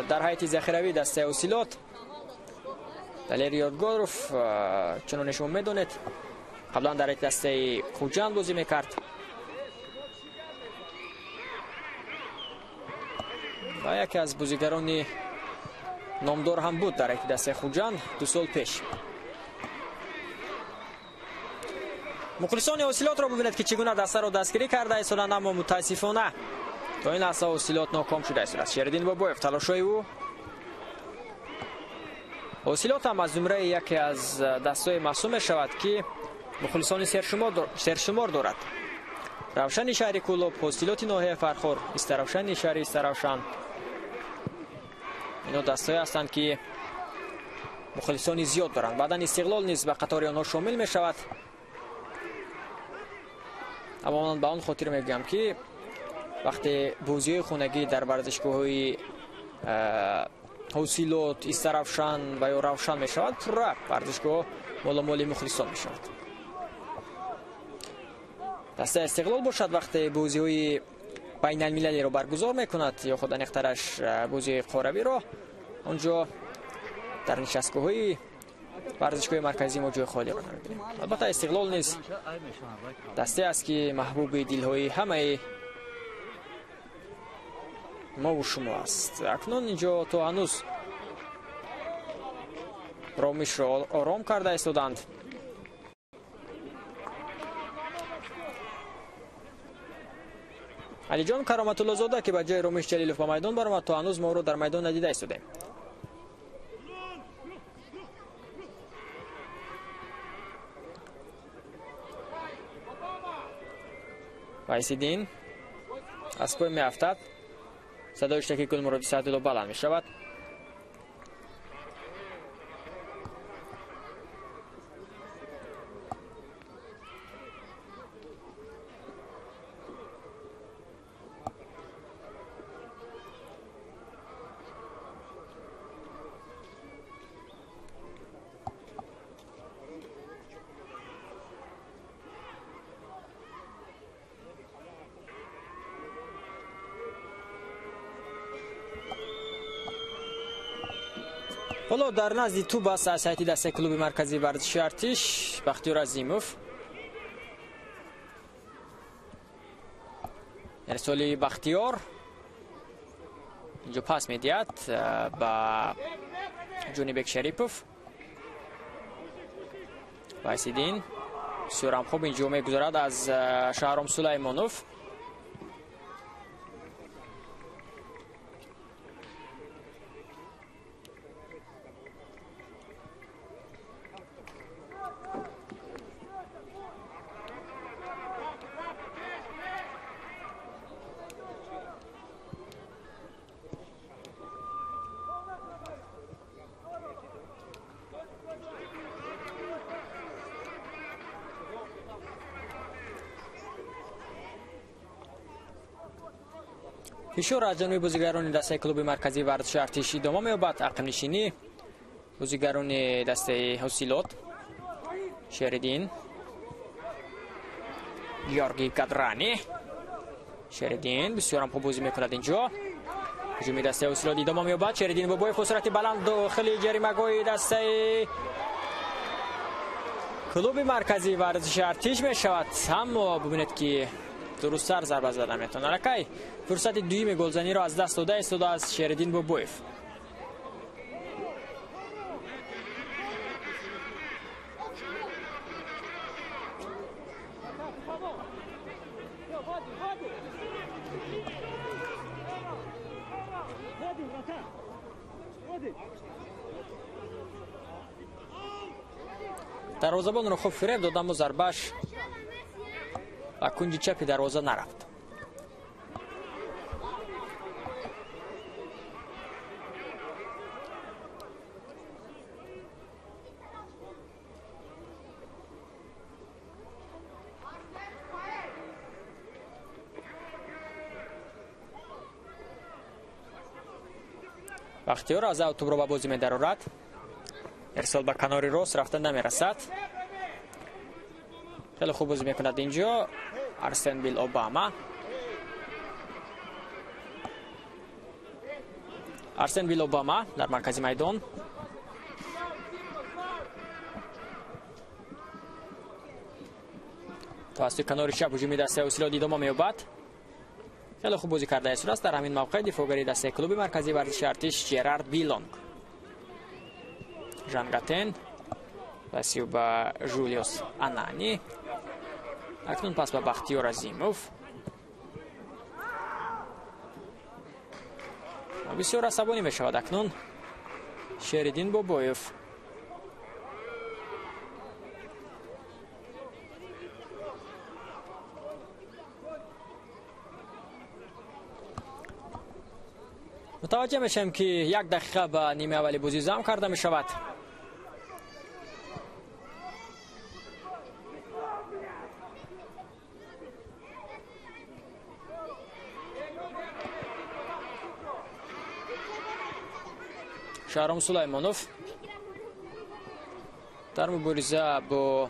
дар ҳайати захиравии дастаи Ҳосилот. Далер Ёдгоров, чуноне шумо медонед, қаблан дар ҳайати дастаи Хуҷанд бозӣ мекард ва яке аз бозигарони номдор ҳам буд дар ҳайати дастаи Хуҷанд 2 сол пеш. Мухлисони Ҳосилотро бибинед, ки чӣ гуна дастаро дастгирӣ карда истоданд, аммо мутаассифона то ин лаҳза Ҳосилот ноком шуда истодааст. Шериддин Бобоев, талошҳои ӯ. Ҳосилот ҳам аз зумраи яке аз дастҳои маҳсуб мешавад, ки мухлисони сершумор дорад. Равшани шаҳри Кӯлоб, Ҳосилоти ноҳияи Фархор, Истаравшани шаҳри Истаравшан. Ино дастҳое ҳастанд, ки мухлисони зиёд доранд. Баъдан Истиқлол низ ба қатори онҳо шомил мешавад. Аммо ман ба он хотир мегӯям, ки вақте бозиҳои хонагӣ дар варзишгоҳҳои Ҳосилот, Истаравшан ва ё Равшан мешавад, пурра варзишгоҳ моломоли мухлисон мешавад. Дастаи Истиқлол бошад, вақте бозиҳои байналмилалиро баргузор мекунад ё худ аниқтараш бозии қоравиро, онҷо дар нишастгоҳҳои варзишгоҳи марказии мо ҷои холиро намебинем. Албатта Истиқлол низ дастае аст, ки маҳбуби дилҳои ҳамаи мову шумо аст. Акнун инҷо то ҳанӯз Ромишро ором карда истоданд. Алиҷон Кароматуллозода, ки ба ҷои Ромиш Ҷалилов ба майдон баромад, то ҳанӯз мо ӯро дар майдон надида истодем. Вайсиддин аз пой меафтад. Садои штаки Гулмуроди Саъдулло баланд мешавад. Ҳоло дар назди тӯб аст аз ҳайати дастаи клуби марказии варзиши Артиш Бахтиёр Азимов. Ирсоли Бахтиёр инҷо пас медиҳад ба Ҷонибек Шарипов. Вайсиддин бисёрам хуб инҷо мегузарад аз Шаҳром Сулаймонов. Фишор аз ҷониби бозигарони дастаи клуби марказии варзиши Артиш идома меёбад. Ақибнишинӣ бозигарони дастаи Ҳосилот. Шериддин, Георгий Кадрани. Шериддин бисёрам хуб бозӣ мекунад инҷо. Ҳуҷуми дастаи Ҳосилот идома меёбад. Шериддин Бобоев бо суръати баланд дохили ҷаримагоҳи дастаи клуби марказии варзиши Артиш мешавад, аммо бубинед, ки Дурусттар зарба зада метавонад. Аллакай фурсати дуюми голзаниро аз даст дода истодааст Шериддин Бобоев. Дарвозабонро хуб фиреб дод, аммо зарбааш ба кунҷи чапи дарвоза нарафт. Бахтиёр аз ав тӯбро ба бозӣ медарорад. Ирсол ба канори рост рафта намерасад. Хеле хуб бозӣ мекунад инҷо Арсен Бил Обама. Арсен Бил Обама дар маркази майдон. Тавассути канори чап ҳуҷуми дастаи Осилод идома меёбад. Хеле хуб бозӣ карда истодааст дар ҳамин мавқеъ дифоъгари дастаи клуби марказии варзиши Артиш Жерард Билонг. Жангатен пасиу ба Жулиус Анани. Акнун пас ба Бахтиёр Азимов. Бисёр асабонӣ мешавад акнун Шериддин Бобоев. Мутаваҷҷеҳ мешавем, ки як дақиқа ба нимаи аввали бозӣ зам карда мешавад. Шаҳром Сулаймонов дар мубориза бо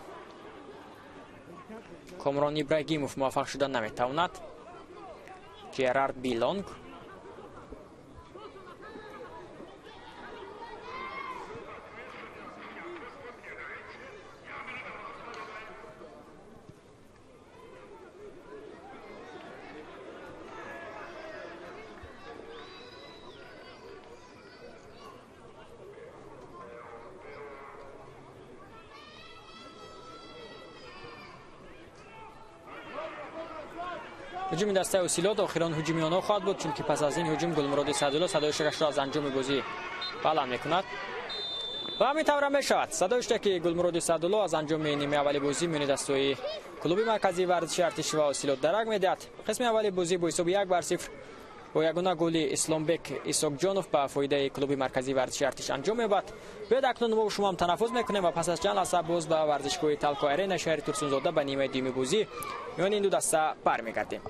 Комрон Ибрагимов муваффақ шуда наметавонад. Жерард Билонг. Ҳуҷуми дастаи Осилод охирон ҳуҷуми онҳо хоҳад буд, чунки пас аз ин ҳуҷум Гулмуроди Саъдулло садои шакашро аз анҷоми бозӣ баланд мекунад. Ва ҳамин тавра мешавад. Садои шаки Гулмуроди Саъдулло аз анҷоми нимаи аввали бозӣ миёни дастаи клуби марказии варзиши Артиш ва Осилод дарак медиҳад. Қисми аввали бозӣ бо ҳисоби 1-0 бо ягона голи Исломбек Исоқҷонов ба фоидаи клуби марказии варзиши Артиш анҷом меёбад. Биёед акнун мо шумо ҳам танаффус мекунем ва пас аз чанд лаҳза боз ба варзишгоҳи Талко Арена шаҳри Турсунзода ба нимаи дуюми бозӣ миёни ин ду даста бармегардем.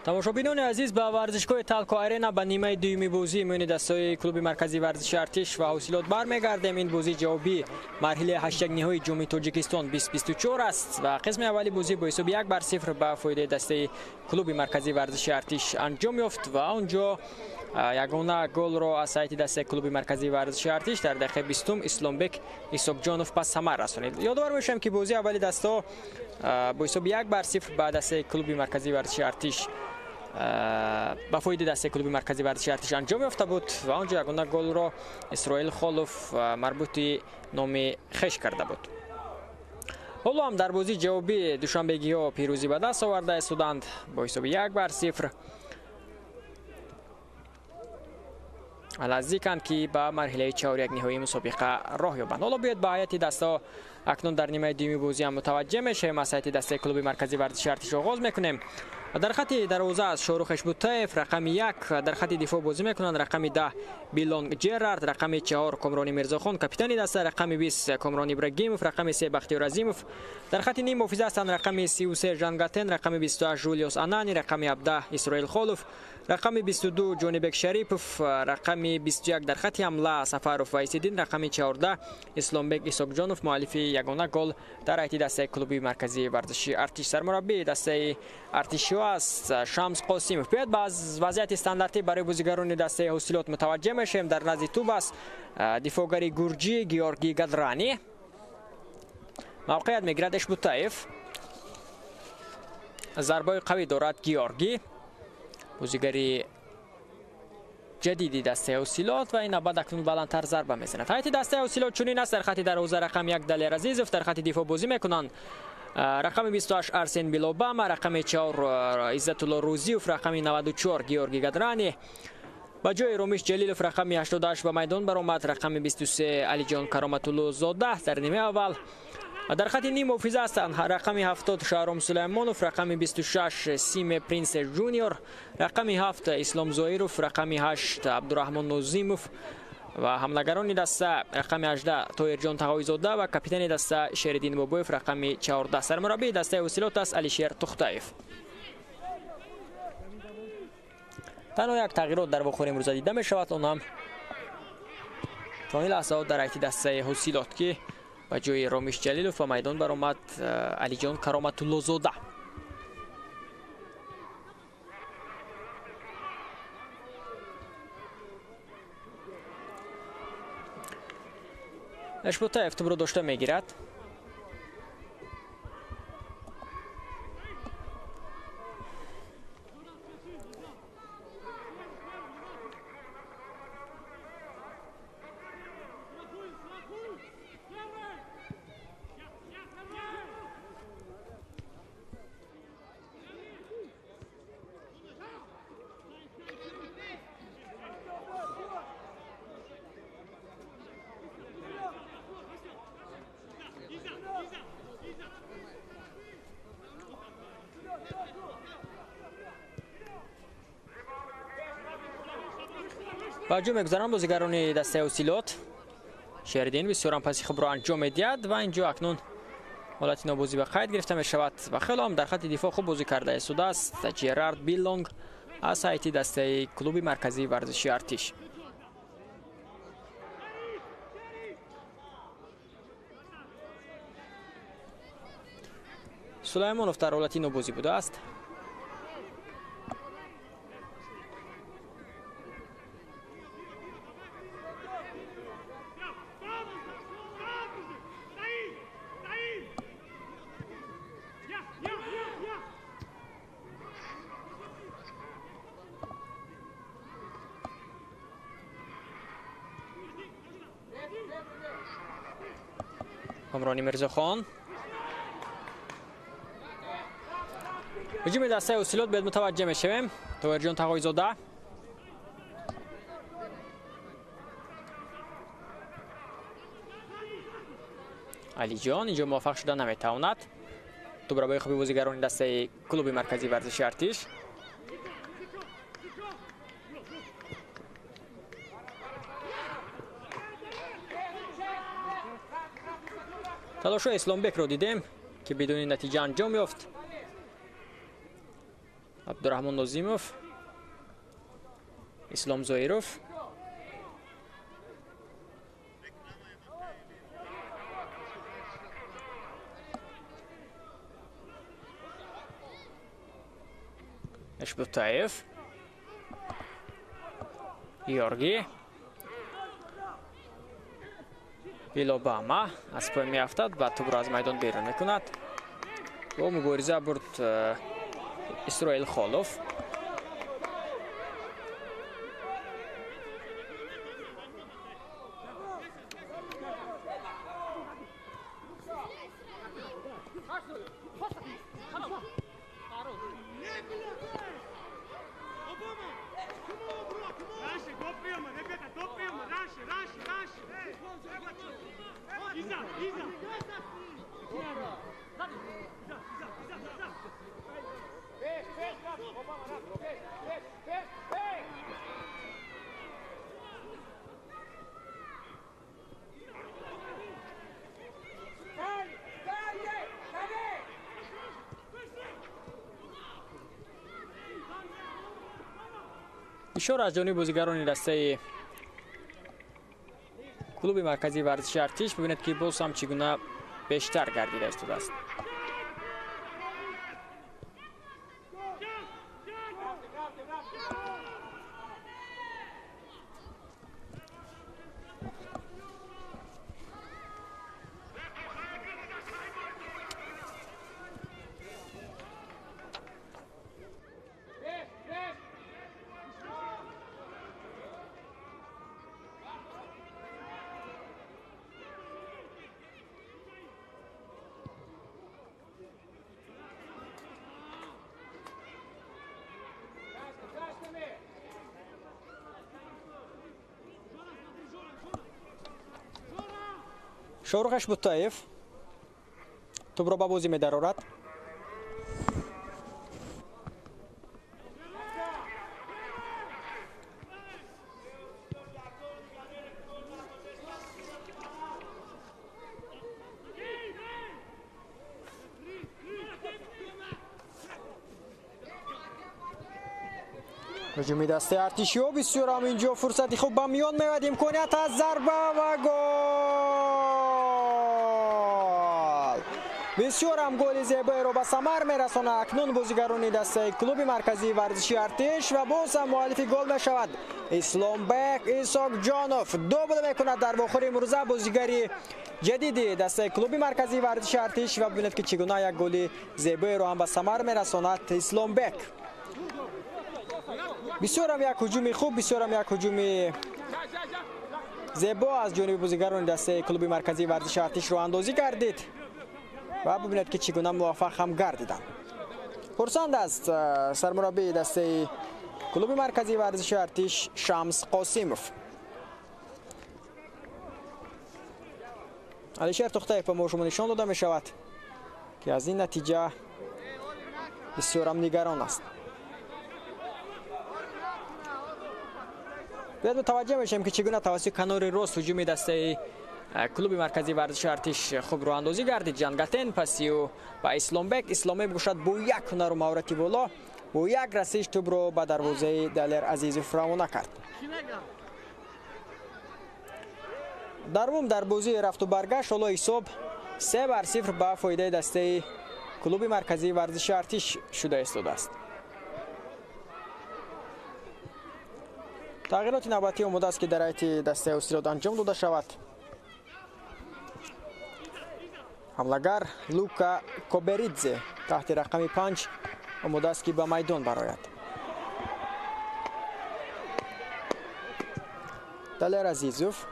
Тамошобинони азиз, ба варзишгоҳи Талко Арена ба нимаи дуюми бозии миёни дастаҳои клуби марказии варзиши Артиш ва Ҳосилот бармегардем. Ин бозии ҷавобии марҳилаи ҳаштякниҳои ҷоми Тоҷикистон 2024 аст ва қисми аввали бозӣ бо ҳисоби 1-0 ба фоидаи дастаи клуби марказии варзиши Артиш анҷом ёфт ва он ҷо ягона голро аз сайти дастаи клуби марказии варзиши Артиш дар дақиқаи 20 Исломбек Исоқҷонов ба самар расонид. Ёдовар мешавем, ки бозии аввали дастаҳо бо ҳисоби 1-0 ба дастаи клуби марказии варзиши Артиш ба фоидаи дастаи клуби марказии варзиши Артиш анҷом ёфта буд ва он ҷо ягона голро Исроил Холов марбути номи хеш карда буд. Ҳоло ҳам дар бозии ҷавобӣ душанбегиҳо пирӯзӣ ба даст оварда истоданд бо ҳисоби 1-0. Наздиканд, ки ба марҳилаи чорякниҳоии мусобиқа роҳ ёбанд. Ҳоло биёед ба ҳайати дастаҳо акнун дар нимаи дуюми бозӣ ҳам мутаваҷҷеҳ мешавем. Аз ҳайати дастаи клуби марказии варзиши Артиш оғоз мекунем. Дар хати дарвоза аз Шоҳрух Эшбутаев рақами 1, дар хати дифоъ бозӣ мекунанд рақами 10 Билонг Ҷерард, рақами 4 Комрони Мирзохон, капитани даста, рақами 20 Комрон Ибрагимов, рақами 3 Бахтиёр Азимов. Дар хати ним муҳофиза ҳастанд рақами 33 Жангатен, рақами 28 Жулиус Анани, рақами 17 Исроил Холов, рақами 22 Ҷонибек Шарипов, рақами 21 дар хати ҳамла Сафаров Вайсиддин, рақами 14 Исломбек Исоқҷонов, муаллифи ягона гол дар ҳайати дастаи клуби марказии варзиши Артиш. Сармураббии дастаи Артишиҳо аст Шамс Қосимов. Биёед ба вазъияти стандартӣ барои бозигарони дастаи Ҳосилот мутаваҷҷеҳ мешавем. Дар назди тӯб аст дифоъгари гурҷӣ Георгий Гадрани. Мавқеият мегирад Эшбутаев. Зарбаи қавӣ дорад Георгий, бозигари ҷадиди дастаи Ҳосилот, ва ин навбат акнун баландтар зарба мезанад. Ҳайати дастаи Ҳосилот чунин аст: дар хати дарвоза рақами 1 Далер Азизов, дар хати дифоъ бозӣ мекунанд рақами 28 Арсен Билобама, рақами 4 Иззатулло Рӯзиев, рақами 94 Георгий Гадрани. Ба ҷои Ромиш Ҷалилов рақами 88 ба майдон баромад рақами 23 Алиҷон Кароматуллозода дар нимаи аввал. Дар хати ним муҳофиза ҳастанд рақами 70 Шаҳром Сулаймонов, рақами 26 Симе Принсе Жуниор, рақами 7 Ислом Зоиров, рақами 8 Абдураҳмон Нозимов ва ҳамлагарони даста рақами 18 Тоирҷон Тағоизода ва капитани даста Шериддин Бобоев рақами 14. Сармураббии дастаи Ҳосилот аст Алишер Тухтаев. Танҳо як тағйирот дар вохӯри имрӯза дида мешавад, он ҳам то ин лаҳзаҳо дар ҳайати дастаи Ҳосилот, ки ба ҷои Ромиш Ҷалилов ба майдон баромад Алиҷон Кароматуллозода. Эшбутаев тӯбро дошта мегирад. Ба ҳуҷум мегузаранд бозигарони дастаи Ҳосилот. Шериддин бисёрам паси хубро анҷом медиҳад ва инҷо акнун ҳолати нобозӣ ба қайд гирифта мешавад ва хело ҳам дар хати дифоъ хуб бозӣ карда истодааст Ҷерард Билонг аз ҳайати дастаи клуби марказии варзиши Артиш. Сулаймонов дар ҳолати нобозӣ будааст. Комрони Мирзохон. Ҳуҷуми дастаи Ҳосилот биёд мутаваҷҷеҳ мешавем. Тоирҷон Тағоизода. Алиҷон инҷо муваффақ шуда наметавонад. Тӯбрабои хуби бозигарони дастаи клуби марказии варзиши Артиш. Талошҳои Исломбекро дидем, ки бидуни натиҷа анҷом ёфт. Абдурахмон Нозимов, Ислом Зоиров. Эшбутаев, Георгий, Вилобама аз пой меафтад ва тӯбро аз майдон берун мекунад. Бо мубориза бурд Исроил Холов. Ишора аз ҷониби бозигарони дастаи клуби марказии варзиши Артиш. Бибинед, ки боз ҳам чӣ гуна бештар гардида истодааст. Шоҳрух Эшбутаев тӯбро ба бозӣ медарорад. Ҳуҷуми дастаи Артишиҳо бисёр ҳам инҷо фурсати хуб ба миён меояд. Имконият аз зарба ва гол! Бисёр ҳам голи зебоеро ба самар мерасонад акнун бозигарони дастаи клуби марказии варзиши Артиш ва боз ҳам муаллифи гол мешавад Исломбек Исоқҷонов. Дубл мекунад дар вохӯри имрӯза бозигари ҷадиди дастаи клуби марказии варзиши Артиш ва бибинед, ки чӣ гуна як голи зебоеро ҳам ба самар мерасонад Исломбек. Бисёрам як ҳуҷуми хуб, бисёрам як ҳуҷуми зебо аз ҷониби бозигарони дастаи клуби марказии варзиши Артиш роҳандозӣ гардид ва бибинед, ки чӣ гуна муваффақ ҳам гардиданд. Хурсанд аст сармураббии дастаи клуби марказии варзиши Артиш Шамс Қосимов. Алишер Тухтаев ба мо шумо нишон дода мешавад, ки аз ин натиҷа бисёрам нигарон аст. Биёед мутаваҷҷеҳ мешавем, ки чӣ гуна тавассути канори рост ҳуҷуми дастаи клуби марказии варзиши Артиш хуб роҳандозӣ гардид. Ҷангатен паси ӯ ба Исломбек. Исломбек бошад бо як ҳунару маҳорати боло бо як расиш тӯбро ба дарвозаи Далер Азизов равона кард. Дар умум дар бозии рафту баргашт ҳоло ҳисоб 3-0 ба фоидаи дастаи клуби марказии варзиши Артиш шуда истодааст. Тағйироти навбатӣ омода аст, ки дар ҳайати дастаи Устилод анҷом дода шавад. Ҳамлагар Лука Коберидзе таҳти рақами 5 омода аст, ки ба майдон барояд. Далер Азизов,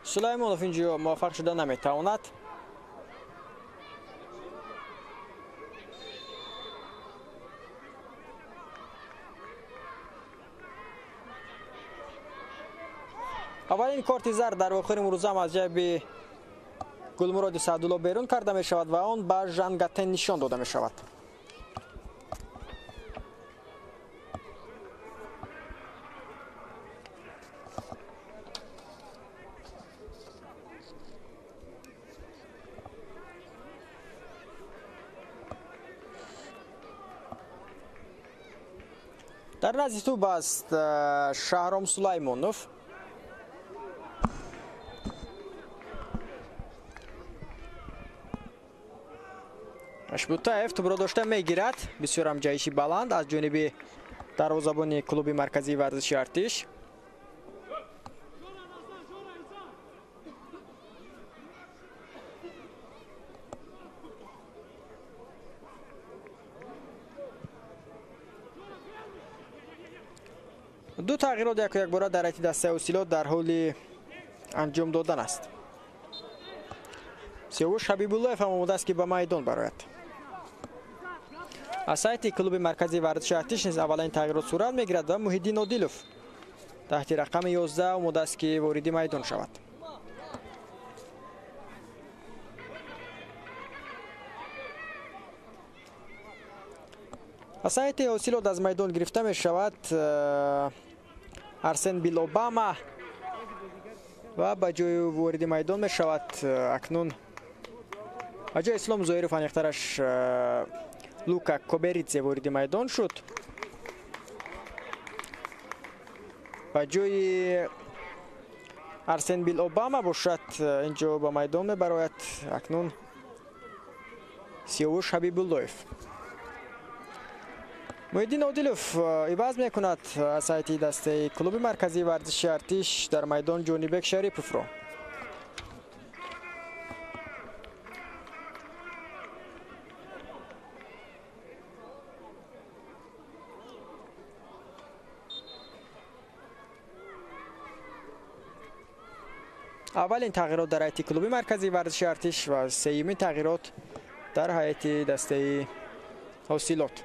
Сулаймонов инҷо муваффақ шуда наметавонад. Аввалин корти зард дар вохӯри имрӯза аз ҷайби Гулмуроди Саъдулло берун карда мешавад ва он ба Жангатен нишон дода мешавад. Дар назди тӯб аст Шаҳром Сулаймонов. Ашбутаев тӯбро дошта мегирад. Бисёр ҳам ҷаҳиши баланд аз ҷониби дарвозабони клуби марказии варзиши Артиш. Ду тағйирот яку якбора дар ҳайати дастаи Ҳосилот дар ҳоли анҷом додан аст. Сиёвуш Ҳабибуллоев ҳам омода аст, ки ба майдон барояд. Аз сайти клуби марказии варзиши Артиш низ аввалин тағйирот сурат мегирад ва Муҳиддин Одилов таҳти рақами 11 омода аст, ки вориди майдон шавад. Аз сайти Ҳосилот аз майдон гирифта мешавад Арсен Билобама ва ба ҷои вориди майдон мешавад акнун ба ҷои Ислом Зоиров аниқтараш Лука Коберидзе вориди майдон шуд. Ба ҷои Арсен Билобама бошад инҷо ба майдон мебарояд акнун Сиёвуш Ҳабибуллоев. Муҳиддин Одилов иваз мекунад аз сайти дастаи клуби марказии варзиши Артиш дар майдон Ҷонибек Шариповро. Аввалин тағйирот дар ҳайати клуби марказии варзиши Артиш ва сеюмин тағйирот дар ҳайати дастаи Ҳосилот.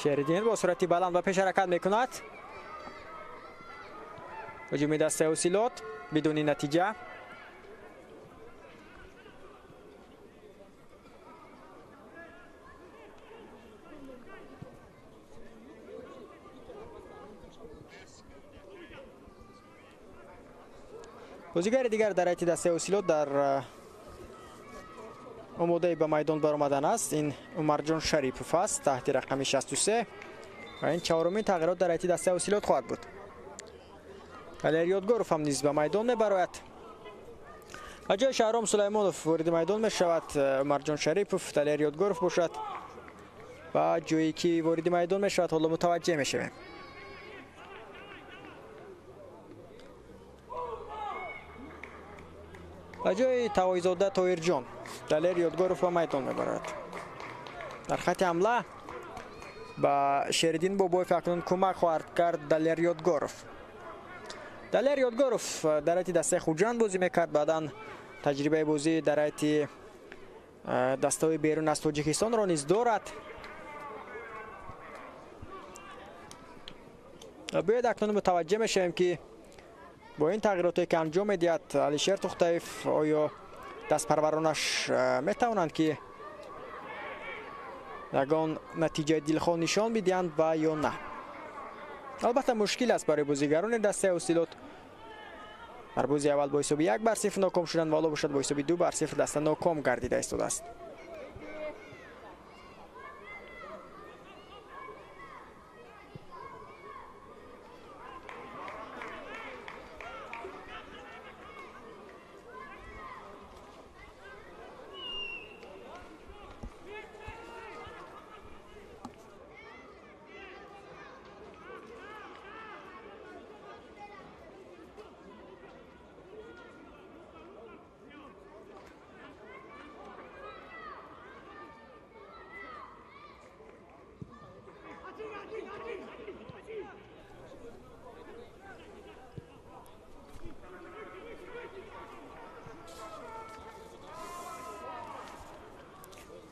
Шеридин бо суръати баланд ба пеш ҳаракат мекунад. Ҳуҷуми дастаи Ҳосилот бидуни натиҷа. Бозигари дигар дар ҳайати дастаи Ҳосилот дар омодаи ба майдон баромадан аст. Ин Умарҷон Шарипов аст таҳти рақами 63 ва ин чаҳорумин тағйирот дар ҳайати дастаи Ҳосилот хоҳад буд. Далер Ёдгоров ҳам низ ба майдон мебарояд. Ба ҷои Шаҳром Сулаймонов вориди майдон мешавад Умарҷон Шарипов. Далер Ёдгоров бошад ба ҷое ки вориди майдон мешавад ҳоло мутаваҷҷеҳ мешавем. Ба ҷои Тавоизода Тоирҷон Далер Ёдгоров ба майдон мебарад. Дар хати ҳамла ба Шериддин Бобоев акнун кӯмак хоҳад кард Далер Ёдгоров. Далер Ёдгоров дар ҳайати дастаи Хуҷанд бозӣ мекард, баъдан таҷрибаи бозӣ дар ҳайати дастаҳои берун аз Тоҷикистонро низ дорад. Биёед акнун мутаваҷҷеҳ мешавем, ки бо ин тағйиротое ки анҷом медиҳад Алишер Тухтаев, оё дастпарваронаш метавонанд, ки ягон натиҷаи дилхоҳ нишон бидиҳанд ва ё на. Албатта мушкил аст барои бозигарони дастаи Ҳосилот. Дар бози аввал бо ҳисоби 1-0 ноком шуданд ва ҳоло бошад бо ҳисоби 2-0 даста ноком гардида истодааст.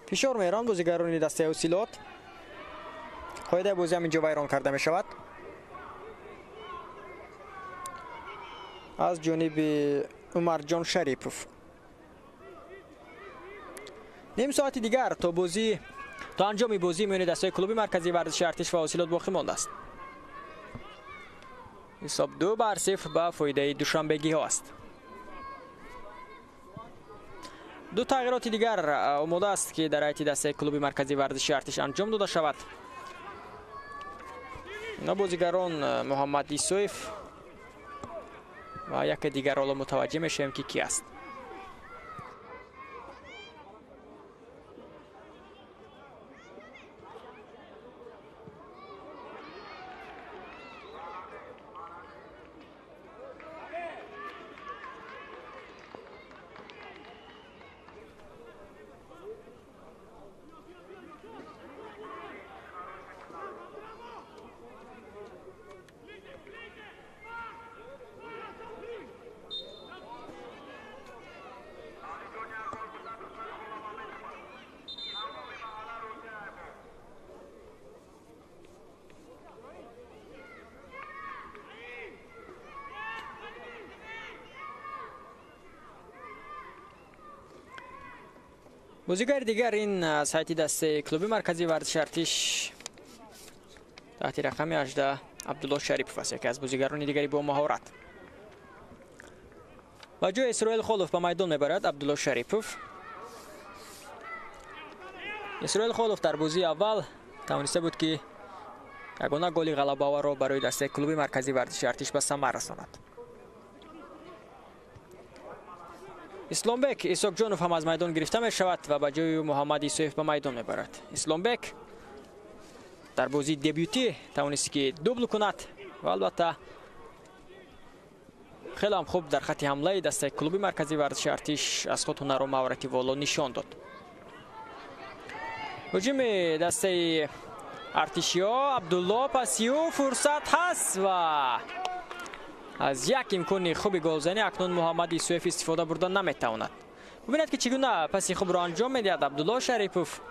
Фишор меоранд бозигарони дастаи Ҳосилот. Қоидаи бозӣ ҳам инҷо вайрон карда мешавад. Аз ҷониби Умарҷон Шарипов. Ним соати дигар то анҷоми бозӣ миёни дастаи клуби марказии варзиши Артиш ва Ҳосилот боқӣ мондааст. Ҳисоб 2-0 ба фоидаи душанбегиҳо аст. Ду тағйироти дигар омода аст, ки дар ҳайати дастаи клуби марказии варзиши Артиш анҷом дода шавад. Ино бозигарон Муҳаммад Исоев ва яке дигар ҳоло мутаваҷҷеҳ мешавем, ки ки аст. Бозигари дигар ин аз ҳайати дастаи клуби марказии варзиши Артиш таҳти рақами 18 Абдулло Шарипов аст, яке аз бозигарони дигари бо маҳорат. Ба ҷои Исроил Холов ба майдон мебарад Абдулло Шарипов. Исроил Холов дар бозии аввал тавониста буд, ки ягона голи ғалабаоварро барои дастаи клуби марказии варзиши Артиш ба самар расонад. Исломбек Исоқҷонов ҳам аз майдон гирифта мешавад ва ба ҷои Муҳаммад Исоев ба майдон мебарад. Исломбек дар бозии дебютӣ тавонист, ки дубл кунад ва албатта хеле ҳам хуб дар хатти ҳамлаи дастаи клуби марказии варзиши Артиш аз худ ҳунару маҳорати воло нишон дод. Ҳуҷуми дастаи артишиҳо, Абдулло пасиу, фурсат ҳаст ва аз як имкони хуби голзанӣ акнун Муҳаммад Исоев истифода бурда наметавонад. Бубинед, ки чӣ гуна паси хубро анҷом медиҳад Абдулло Шарипов.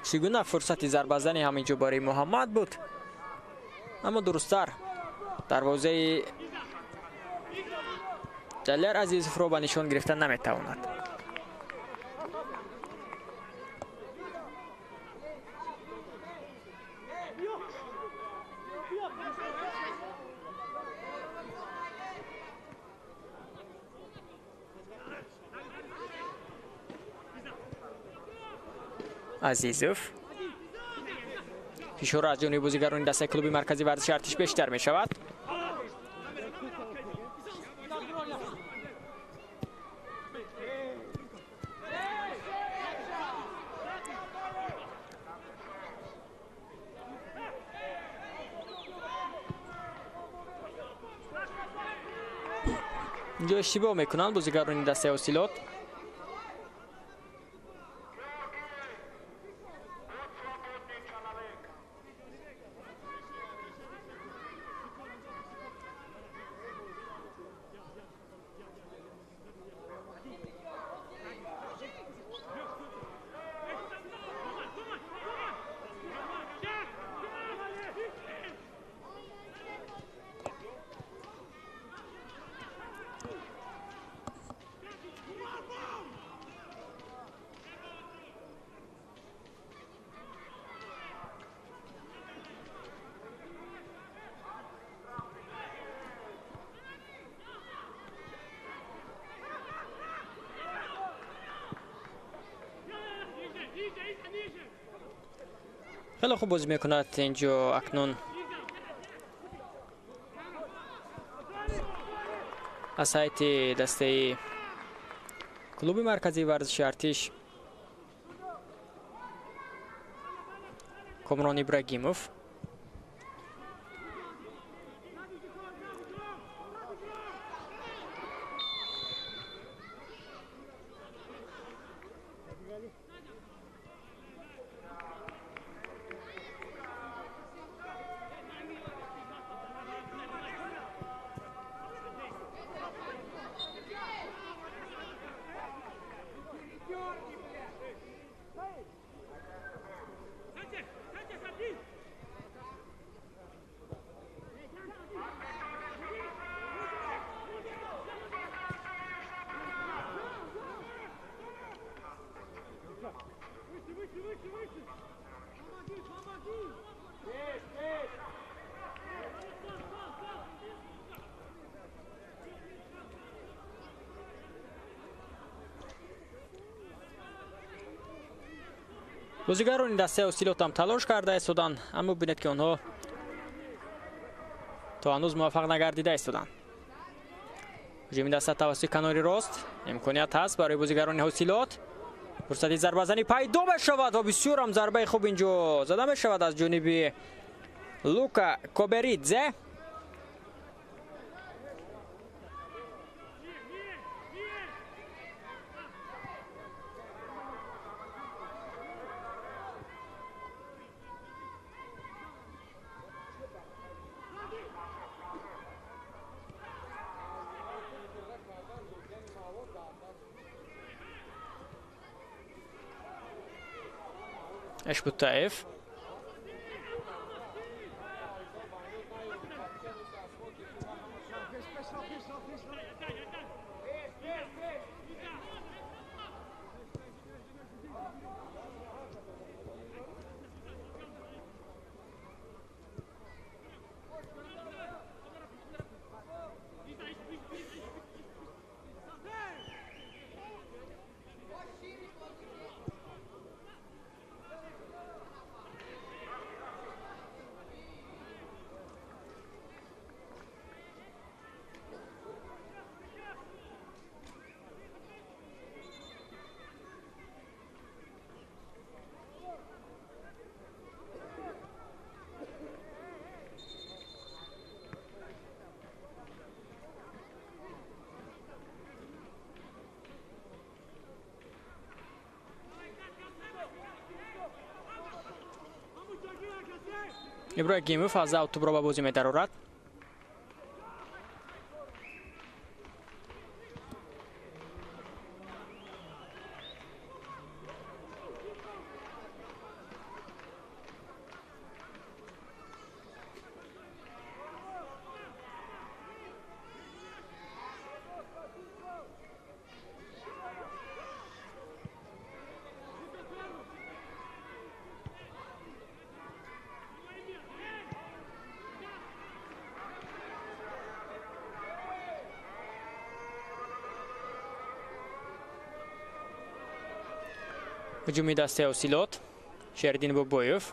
Чӣ гуна фурсати зарбазанӣ ҳам инҷо барои Муҳаммад буд, аммо дурусттар дарвозаи Ҷалияр Азизовро ба нишон гирифта наметавонад. Азизов фишор аз ҷониби бозигарони дастаи клуби марказии варзиши Артиш бештар мешавад. Инҷо иштибоҳ мекунанд бозигарони дастаи Ҳосилот. Хеле хуб бозӣ мекунад инҷо акнун аз ҳайати дастаи клуби марказии варзиши Артиш Комрон Ибрагимов. Бозигарони дастаи Ҳосилот ҳам талош карда истоданд, аммо бинед ки онҳо то ҳанӯз муваффақ нагардида истоданд. Ҳуҷуми даста тавассути канори рост имконият ҳаст барои бозигарони Ҳосилот. Фурсати зарбазанӣ пайдо мешавад ва бисёр ҳам зарбаи хуб инҷо зада мешавад аз ҷониби Лука Коберидзе. Эшбутаев. Ибрагимов аз аут тӯбро ба бозӣ медарорад. Ҳуҷуми дастаи Ҳосилот, Шердин Бобоев.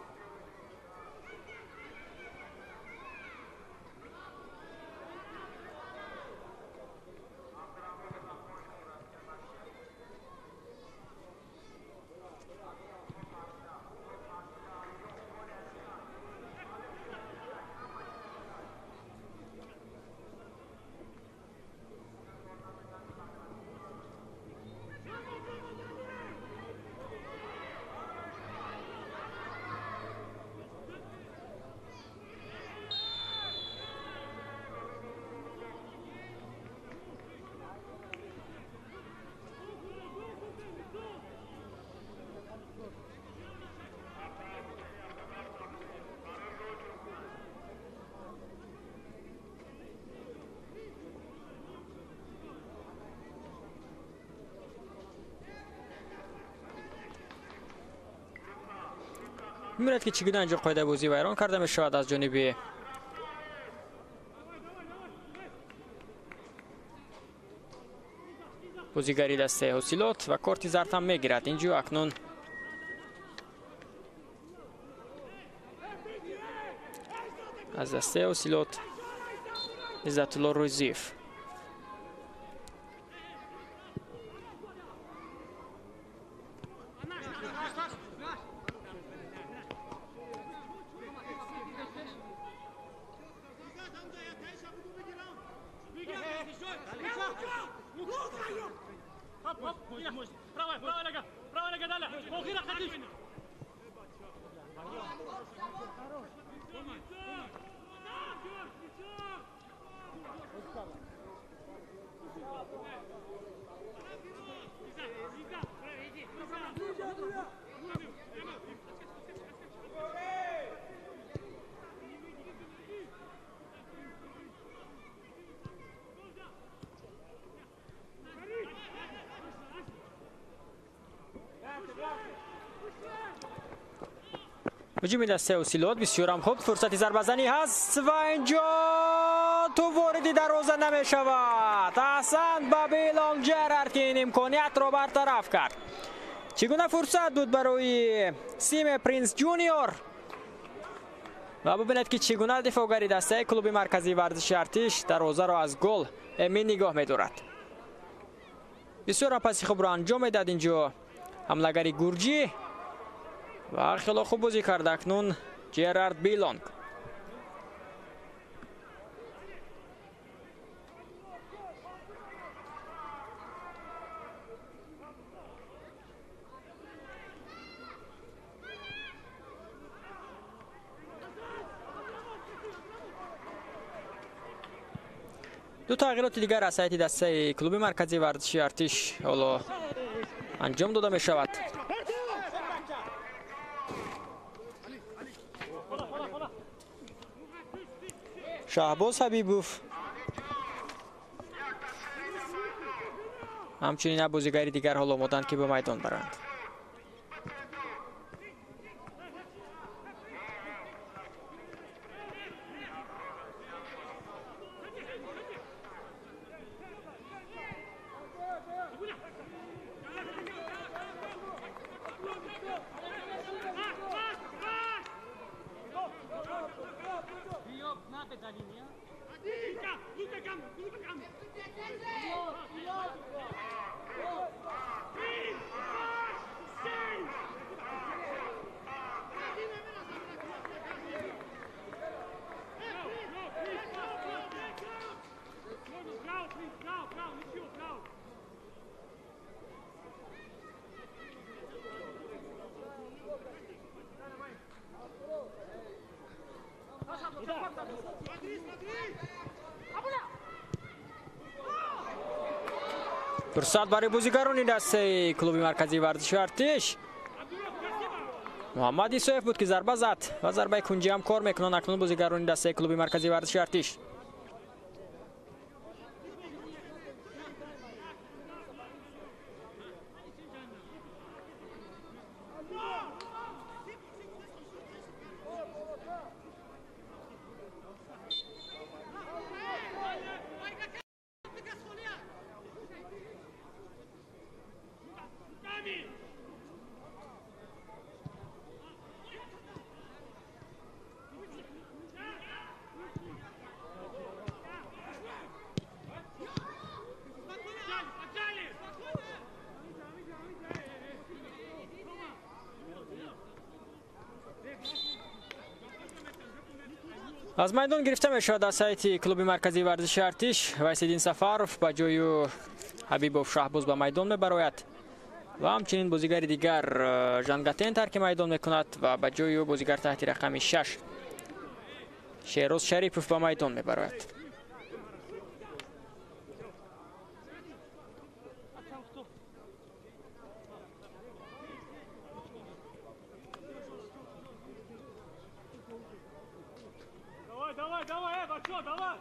Мебинед ки чӣ гуна инҷо қоидаи бозӣ вайрон карда мешавад аз ҷониби бозигари дастаи Ҳосилот ва корти зард ҳам мегирад. Инҷо акнун аз дастаи Ҳосилот Иззатулло Рӯзиев. Ҳуҷуми дастаи Ҳосилот бисёрам хуб, фурсати зарбазанӣ ҳаст ва инҷо ту вориди дарвоза намешавад. Аҳсан ба Билол Ҷерард ки ин имкониятро бартараф кард. Чӣ гуна фурсат буд барои Симе Принс Ҷуниор ва бубинед, ки чӣ гуна дифоъгари дастаи клуби марказии варзиши Артиш дарвозаро аз гол эмин нигоҳ медорад. Бисёр паси хубро анҷом медиҳад инҷо ҳамлагари гурҷӣ ва хело хуб бозӣ кард акнун Ҷерард Билонг. Ду тағйироти дигар аз ҳайати дастаи клуби марказии варзиши Артиш ҳоло анҷом дода мешавад. Шаҳбоз Ҳабибов ҳамчунин бозигари дигар ҳоло омоданд, ки ба майдон баранд. Фурсат барои бозигарони дастаи клуби марказии варзиши Артиш. Муҳаммад Исоев буд, ки зарба зад ва зарбаи кунҷӣ ҳам кор мекунанд акнун бозигарони дастаи клуби марказии варзиши Артиш. Аз майдон гирифта мешавад аз ҳайати клуби марказии варзиши Артиш. Вайсиддин Сафаров ба ҷои Ҳабибов Шаҳбоз ба майдон мебарояд ва ҳамчунин бозигари дигар Жангатен тарки майдон мекунад ва ба ҷои ӯ бозигар таҳти рақами 6 Шеҳроз Шарипов ба майдон мебарояд. Давай, давай, бачо, давай!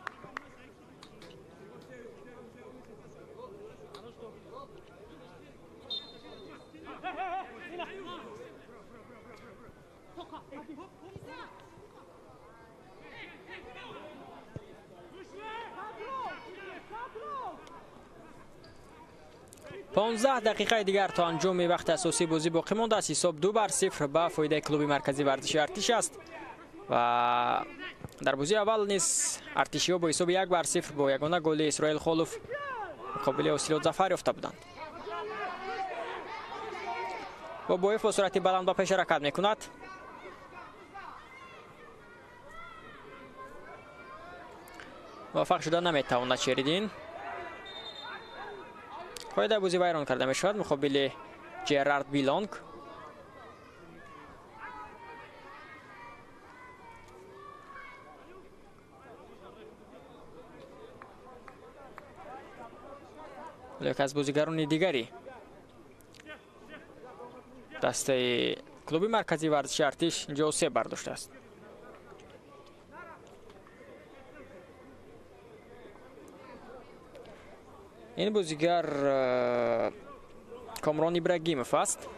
Понздаҳ дақиқаи дигар то анҷоми вақти асосии бозӣ боқӣ мондааст. Ҳисоб 2-0 ба фоидаи клуби марказии варзиши Артиш аст ва дар бозии аввал низ артишиҳо бо ҳисоби 1-0 бо ягона голи Исроил Холов муқобили Ҳосилот зафар ёфта буданд. Бобоев бо суръати баланд ба пеш ҳаракат мекунад. Муваффақ шуда наметавонад Шеридин. Қоидаи бозӣ вайрон карда мешавад муқобили Ҷерард Билонг. Яке аз бозигарони дигари дастаи клуби марказии варзиши Артиш инҷо осеб бардоштааст. Ин бозигар Комрон Ибрагимов аст.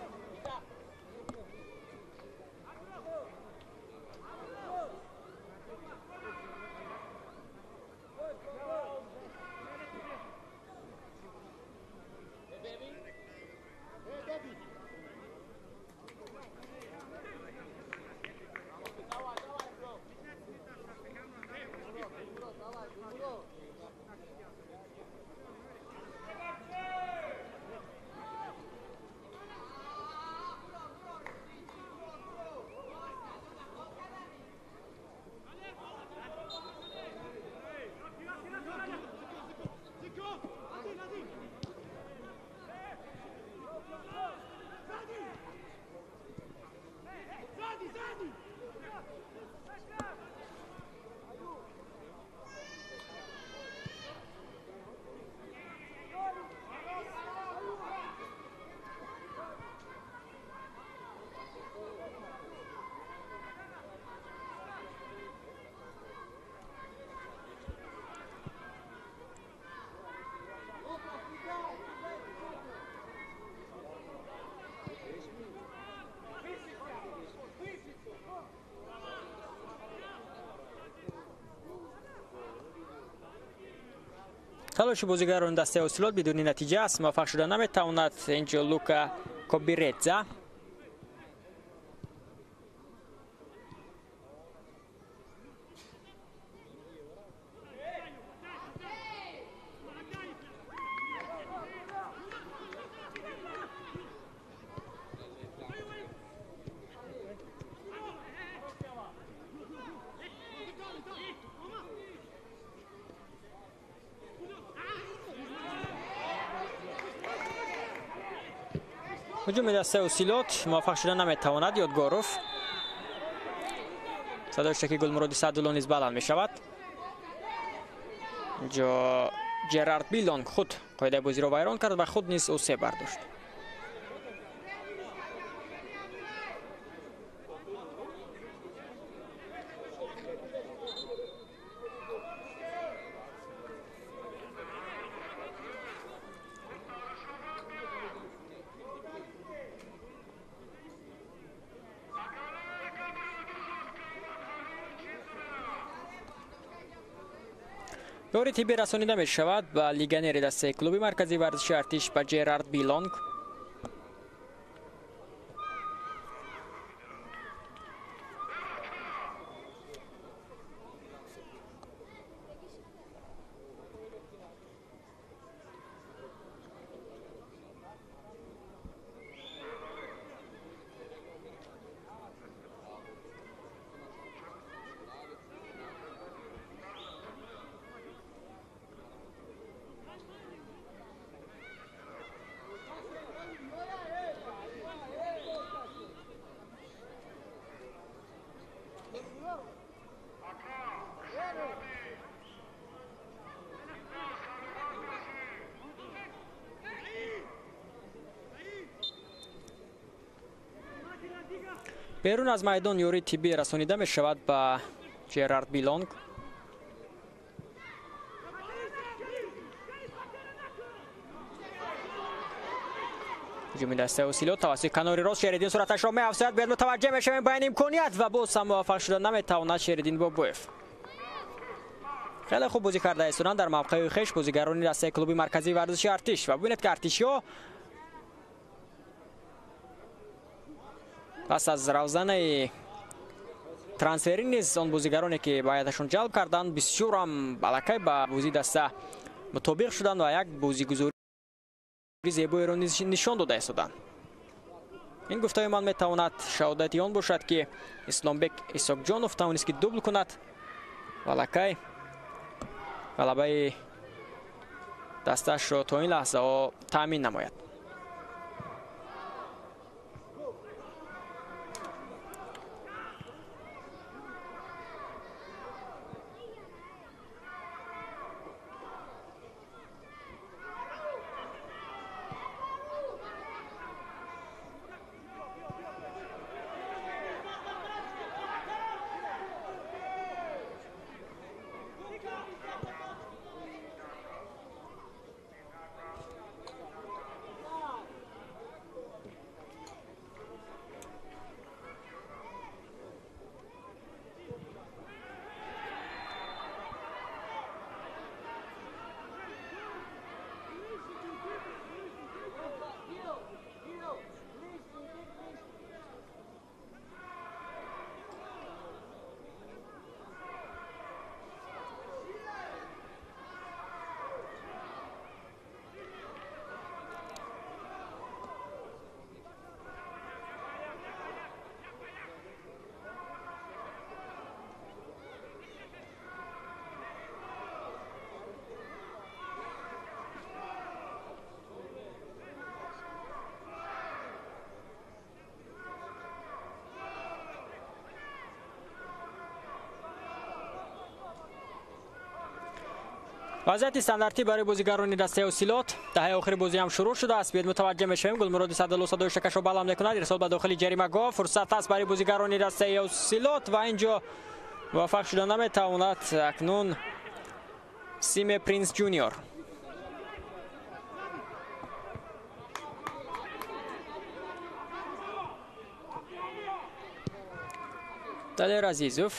Талоши бозигарони дастаи Ҳосилот бидуни натиҷа аст, муваффақ шуда наметавонад. Инҷо Лука Кобиредза. Ҳуҷуми дастаи Ҳосилот муваффақ шуда наметавонад. Ёдгоров. Садои шаки Гулмуроди Саъдулло низ баланд мешавад. Инҷо Ҷерард Билонг худ қоидаи бозиро вайрон кард ва худ низ осеб бардошт. Ёри тиббӣ расонида мешавад ба легионери дастаи клуби марказии варзиши Артиш ба Ҷерард Билонг. Берун аз майдон ёрии тиббӣ расонида мешавад ба Ҷерард Билонг. Ҳуҷуми дастаи Ҳосилот тавассути канори рост Шериддин сураташро меафзояд. Бояд мутаваҷҷеҳ мешавем ба ин имконият ва боз ҳам муваффақ шуда наметавонад Шериддин Бобоев. Хеле хуб бозӣ карда истоданд дар мавқеи хеш бозигарони дастаи клуби марказии варзиши Артиш ва бубинед ки артишиҳо пас аз равзанаи трансферӣ низ он бозигароне ки ба ҳайаташон ҷалб карданд бисёр ҳам аллакай ба бозии даста мутобиқ шуданд ва як бозигузории зебоеро низ нишон дода истоданд. Ин гуфтаи ман метавонад шаҳодати он бошад, ки Исломбек Исоқҷонов тавонист ки дубл кунад ва аллакай ғалабаи дастаашро то ин лаҳзаҳо таъмин намояд. Вазъияти стандартӣ барои бозигарони дастаи Ҳосилот даҳаи охири бозӣ ҳам шурӯъ шудааст. Биёед мутаваҷҷеҳ мешавем. Гулмуроди Саъдулло садои шакашро баланд мекунад. Ирсол ба дохили ҷаримагоҳ. Фурсат аст барои бозигарони дастаи Ҳосилот ва инҷо муваффақ шуда наметавонад акнун Симе Принс Ҷуниор. Далер Азизов.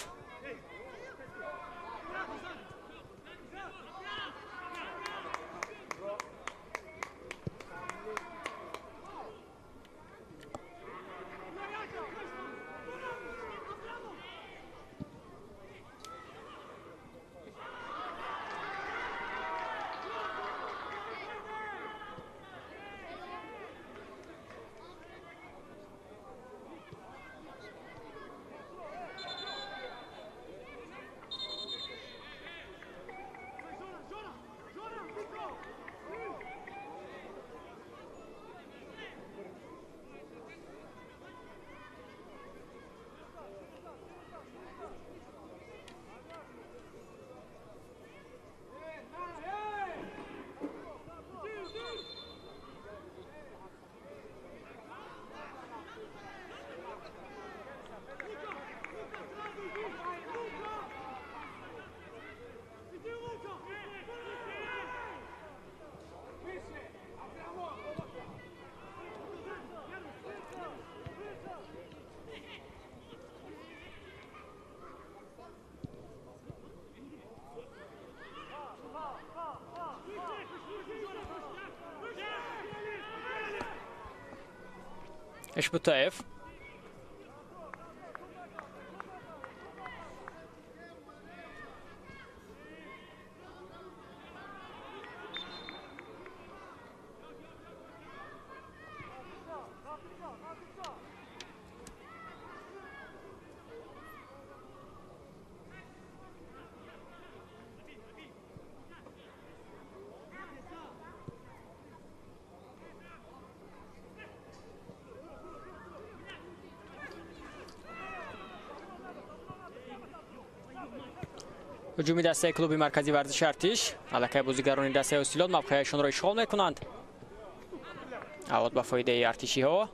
Эшбутаев. Ҳуҷуми дастаи клуби марказии варзиши Артиш. Аллакай бозигарони дастаи Ҳосилот мавқеашонро ишғол мекунанд. Авот ба фоидаи артишиҳо.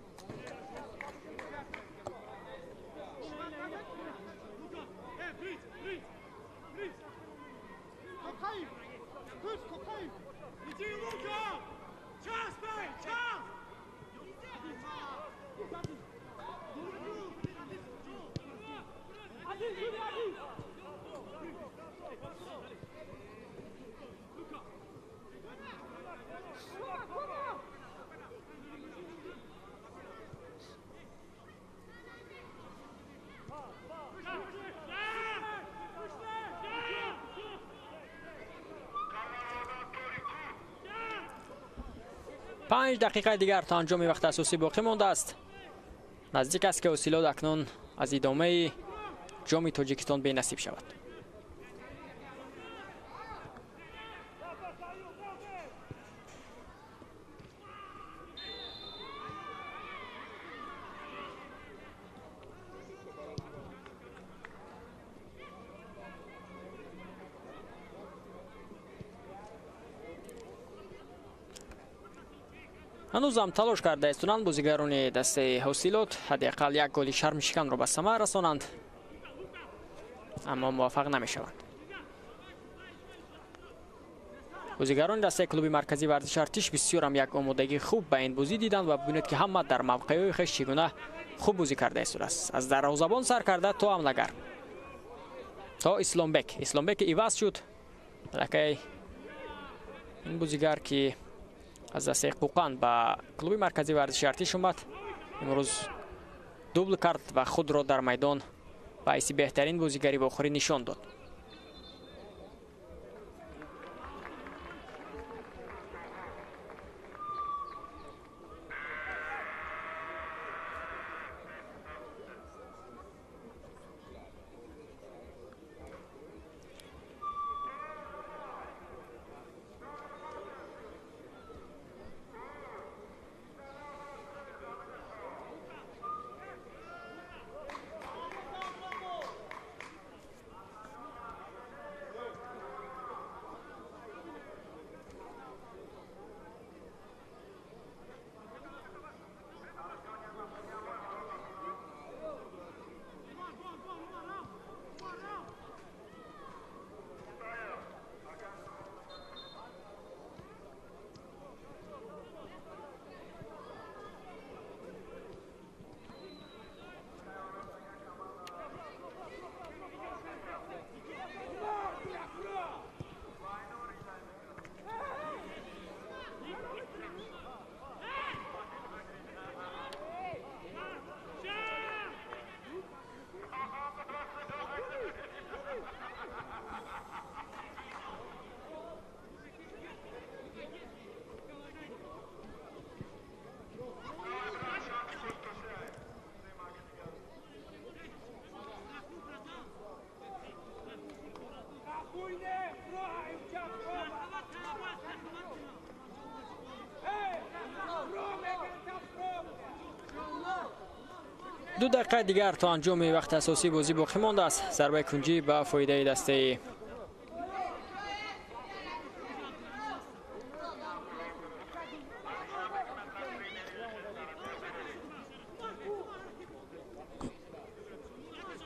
Панҷ дақиқаи дигар то анҷоми вақти асосӣ боқӣ мондааст. Наздик аст, ки Ҳосилот акнун аз идомаи ҷоми Тоҷикистон бенасиб шавад. Ҳанӯзам талош карда истонанд бозигарони дастаи Ҳосилот ҳадди ақал як голи шармшиканро ба самар расонанд, аммо муваффақ намешаванд. Бозигарони дастаи клуби марказии варзиши Артиш бисёрам як омодагии хуб ба ин бозӣ диданд ва бибинед, ки ҳама дар мавқеъҳои хеш чӣ гуна хуб бозӣ карда истодааст. Аз дарвозабон сар карда то ҳамлагар, то Исломбек. Исломбек иваз шуд. Аллакай ин бозигар, ки аз дастаи Қӯқанд ба клуби марказии варзиши Артиш омад, имрӯз дубл кард ва худро дар майдон ба ҳайси беҳтарин бозигари вохӯрӣ нишон дод. 2 дақиқа дигар то анҷоми вақти асосии бозӣ боқӣ мондааст. Зарбаи кунҷӣ ба фоидаи дастаи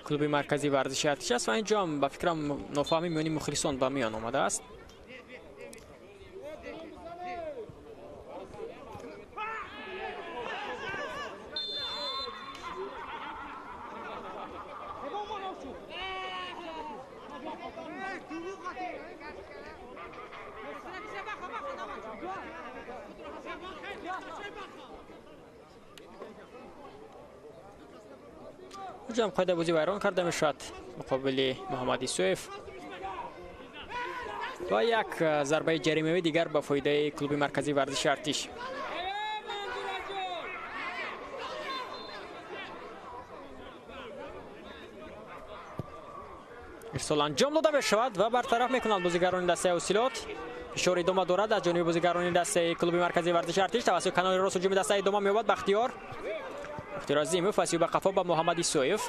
клуби марказии варзиши Артиш аст ва инҷо ҳам ба фикрам нофаҳмӣ миёни мухлисон ба миён омадааст. ҷам қоида бозӣ вайрон карда мешавад муқобили Муҳаммад Исоев ва як зарбаи ҷаримавӣ дигар ба фоидаи клуби марказии варзиши Артиш. Ирсол анҷом дода мешавад ва бартараф мекунанд бозигарони дастаи Ҳосилот. Фишор идома дорад аз ҷониби бозигарони дастаи клуби марказии варзиши Артиш. Тавассути канори рост ҳуҷуми даста идома меёбад. Бахтиёр Азимов аз ба қафо ба Муҳаммад Исоев.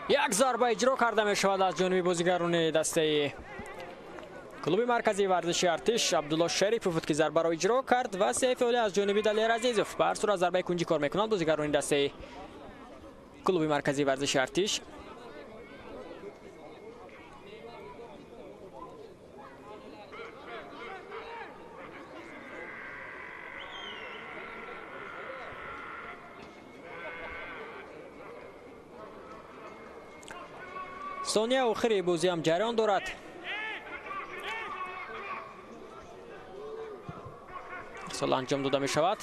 Як зарба иҷро карда мешавад аз ҷониби бозигарони дастаи клуби марказии варзиши Артиш. Абдулло Шарипов буд ки зарбаро иҷро кард ва се феъли аз ҷониби Далер Азизов. Ба ҳар сурат зарбаи кунҷӣ кор мекунанд бозигарони дастаи клуби марказии варзиши Артиш. Сония охири бозӣ ҳам ҷараён дорад. Ирсол анҷом дода мешавад.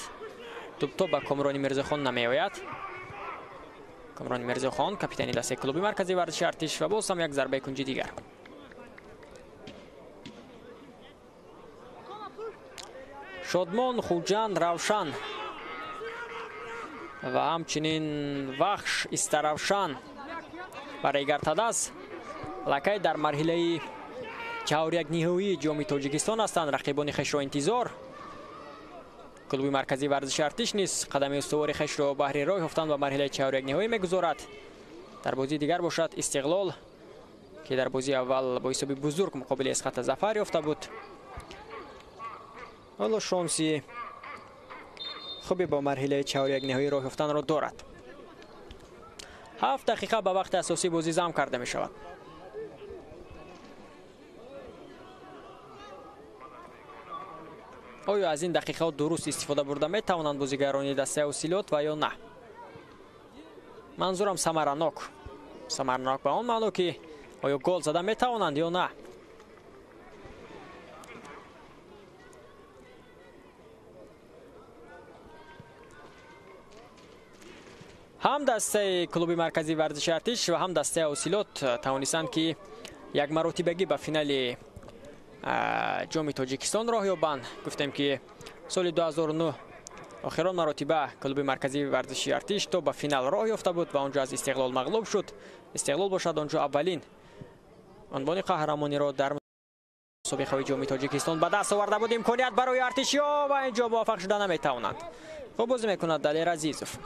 Тӯб ба Комрони Мирзохон намеояд. Комрони Мирзохон капитани дастаи клуби марказии варзиши Артиш ва боз ҳам як зарбаи кунҷи дигар. Шодмон, Хуҷанд, Равшан ва ҳамчунин Вахш, Истаравшан ва Регар-ТадАЗ аллакай дар марҳилаи чаҳорякниҳоии ҷоми Тоҷикистон ҳастанд. Рақибони хешро интизор. Клуби марказии варзиши Артиш низ қадами устувори хешро баҳри роҳ ёфтан ба марҳилаи чаҳорякниҳоӣ мегузорад. Дар бозии дигар бошад Истиқлол, ки дар бозии аввал бо ҳисоби бузург муқобили Эсхата зафар ёфта буд, ҳоло шонси хуби бо марҳилаи чаҳорякниҳоӣ роҳ ёфтанро дорад. 7 дақиқа ба вақти асосии бозӣ зам карда мешавад. Оё аз ин дақиқаҳо дуруст истифода бурда метавонанд бозигарони дастаи Ҳосилот ва ё на? Манзурам самаранок. Самаранок ба он маъно, ки оё гол зада метавонанд ё на? Ҳам дастаи клуби марказии варзиши Артиш ва ҳам дастаи Ҳосилот тавонистанд, ки як маротибагӣ ба финали ҷоми Тоҷикистон роҳ ёбанд. Гуфтем, ки соли 2009 охирон маротиба клуби марказии варзиши Артиш то ба финал роҳ ёфта буд ва онҷо аз Истиқлол мағлуб шуд. Истиқлол бошад онҷо аввалин унвони қаҳрамониро дар мусобиқаҳои ҷоми Тоҷикистон ба даст оварда буд. Имконият барои артишиҳо ва инҷо муваффақ шуда наметавонанд. Хуб бозӣ мекунад Далер Азизов.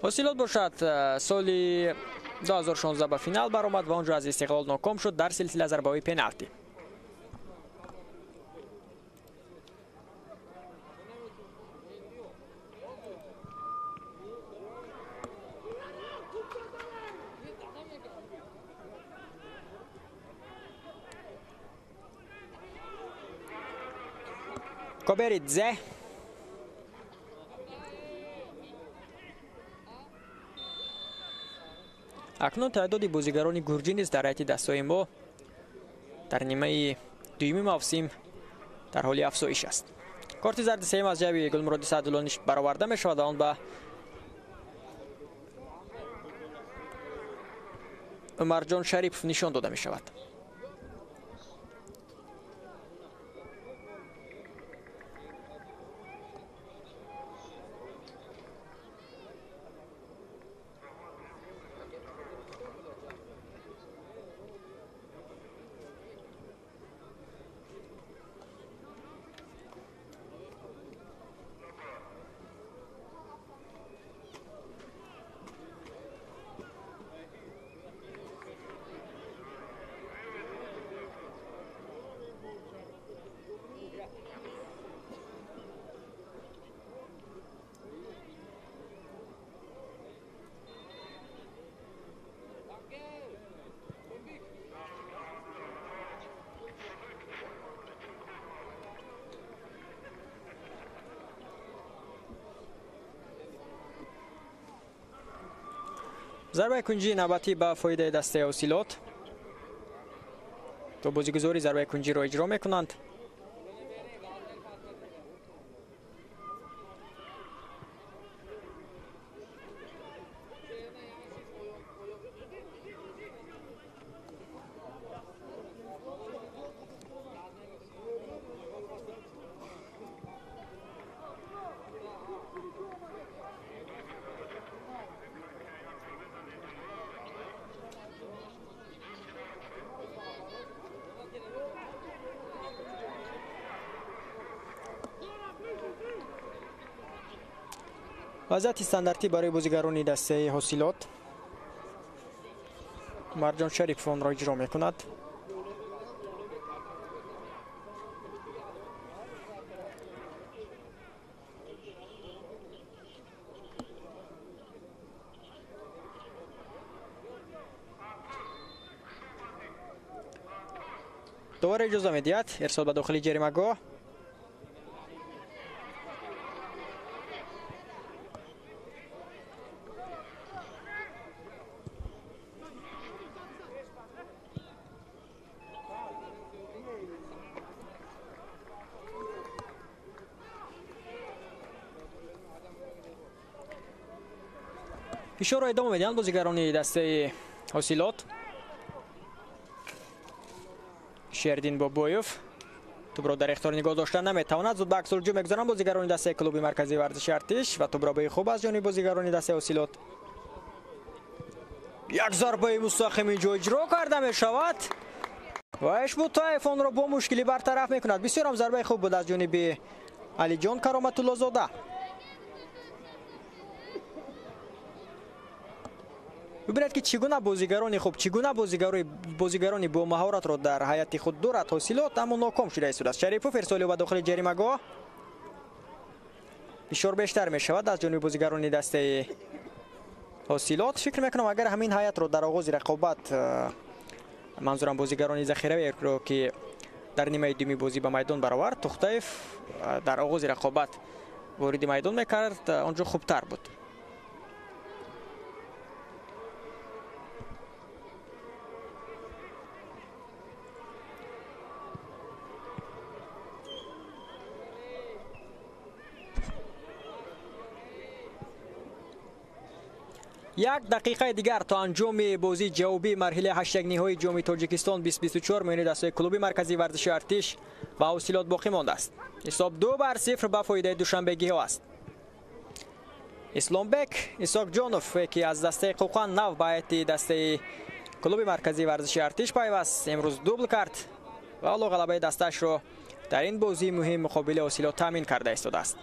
Ҳосилот бошад соли 2016 ба финал баромад ва онҷо аз Истиқлол ноком шуд дар силсила зарбаҳои пеналти. Коберидзе. Акнун теъдоди бозигарони гурҷӣ низ дар ҳайати дастҳои мо дар нимаи дуюми мавсим дар ҳоли афзоиш аст. Корти зарди сеюм аз ҷайби Гулмуроди Саъдуллониш бароварда мешавад ва он ба Умарҷон Шарипов нишон дода мешавад. Зарбаи кунҷии навбатӣ ба фоидаи дастаи Ҳосилот. То бозигузорӣ зарбаи кунҷиро иҷро мекунанд. Вазъияти стандартӣ барои бозигарони дастаи Ҳосилот. Марҷон Шарипов онро иҷро мекунад. Довар иҷоза медиҳад ирсол ба дохили ҷаримагоҳ. Фишорро идома медиҳанд бозигарони дастаи Ҳосилот. Шердин Бобоев тӯбро дар ихтиёр нигоҳ дошта наметавонад. Зуд ба аксулҳуҷум мегузаранд бозигарони дастаи клуби марказии варзиши Артиш ва тӯбробии хуб аз ҷониби бозигарони дастаи Ҳосилот. Як зарбаи мустақим инҷо иҷро карда мешавад ва Ишбутаев онро бо мушкилӣ бартараф мекунад. Бисёр ҳам зарбаи хуб буд аз ҷониби Алиҷон Кароматуллозода. Бибинед ки чӣ гуна бозигарони хуб, чӣ гуна бозигарони бо маҳоратро дар ҳайати худ дорад Ҳосилот, аммо ноком шуда истодааст. Шарипов ирсоли ба дохили ҷаримагоҳ. Фишор бештар мешавад аз ҷониби бозигарони дастаи Ҳосилот. Фикр мекунам агар ҳамин ҳайатро дар оғози рақобат, манзурам бозигарони захиравиро ки дар нимаи дуюми бозӣ ба майдон баровард, Тухтаев дар оғози рақобат вориди майдон мекард, он ҷо хубтар буд. Як дақиқаи дигар то анҷоми бозии ҷавобии марҳилаи ҳаштякниҳои ҷоми Тоҷикистон 2024 миёни дастаи клуби марказии варзиши Артиш ва Ҳосилот боқӣ мондааст. Ҳисоб 2-0 ба фоидаи душанбегиҳо аст. Исломбек Исоқҷонов, ки аз дастаи Қӯқон нав ба ҳайати дастаи клуби марказии варзиши Артиш пайваст, имрӯз дубл кард ва ҳоло ғалабаи дастаашро дар ин бозии муҳим муқобили Ҳосилот таъмин карда истодааст.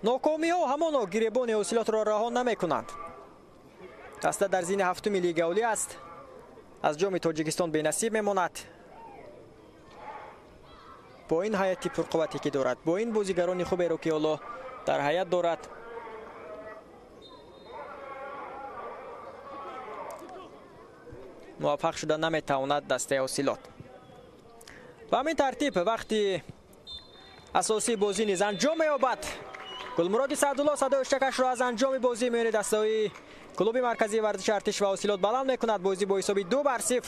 Нокомиҳо ҳамоно гиребони Ҳосилотро раҳо намекунанд. Даста дар зини ҳафтуми лигаи олӣ аст. Аз ҷоми Тоҷикистон бенасиб мемонад. Бо ин ҳайати пурқуввате ки дорад, бо ин бозигарони хуберо ки ҳоло дар ҳайат дорад, муваффақ шуда наметавонад дастаи Ҳосилот. Ба ҳамин тартиб вақти асосии бозӣ низ анҷом меёбад. Гулмуроди Саъдулло садои ҳуштакашро аз анҷоми бозӣ миёни дастаҳои клуби марказии варзиши Артиш ва Ҳосилот баланд мекунад. Бозӣ бо ҳисоби 2-0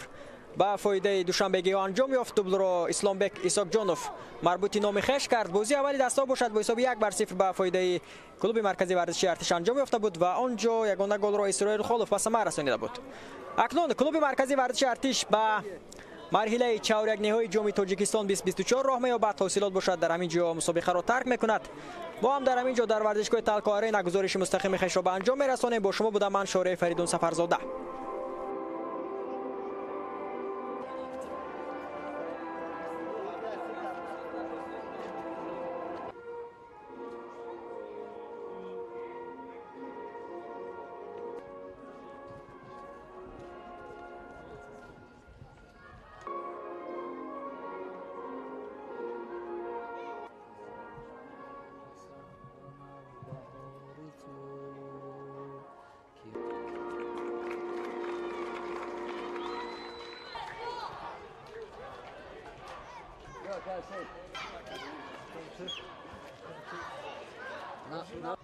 ба фоидаи душанбегиҳо анҷом ёфт. Дублро Исломбек Исоқҷонов марбути номи хеш кард. Бозии аввали дастаҳо бошад бо ҳисоби 1-0 ба фоидаи клуби марказии варзиши Артиш анҷом ёфта буд ва он ҷо ягона голро Исроил Холов ба самар расонида буд. Акнун клуби марказии варзиши Артиш ба марҳилаи чаҳорякниҳои ҷоми Тоҷикистон 2024 роҳ меёбад. Ҳосилот бошад дар ҳамин ҷо мусобиқаро тарк мекунад. Мо ҳам дар ҳамин ҷо дар варзишгоҳи Талко Арена гузориши мустақими хешро ба анҷом мерасонем. Бо шумо будам ман Шореҳ Фаридун Сафарзода. На, на.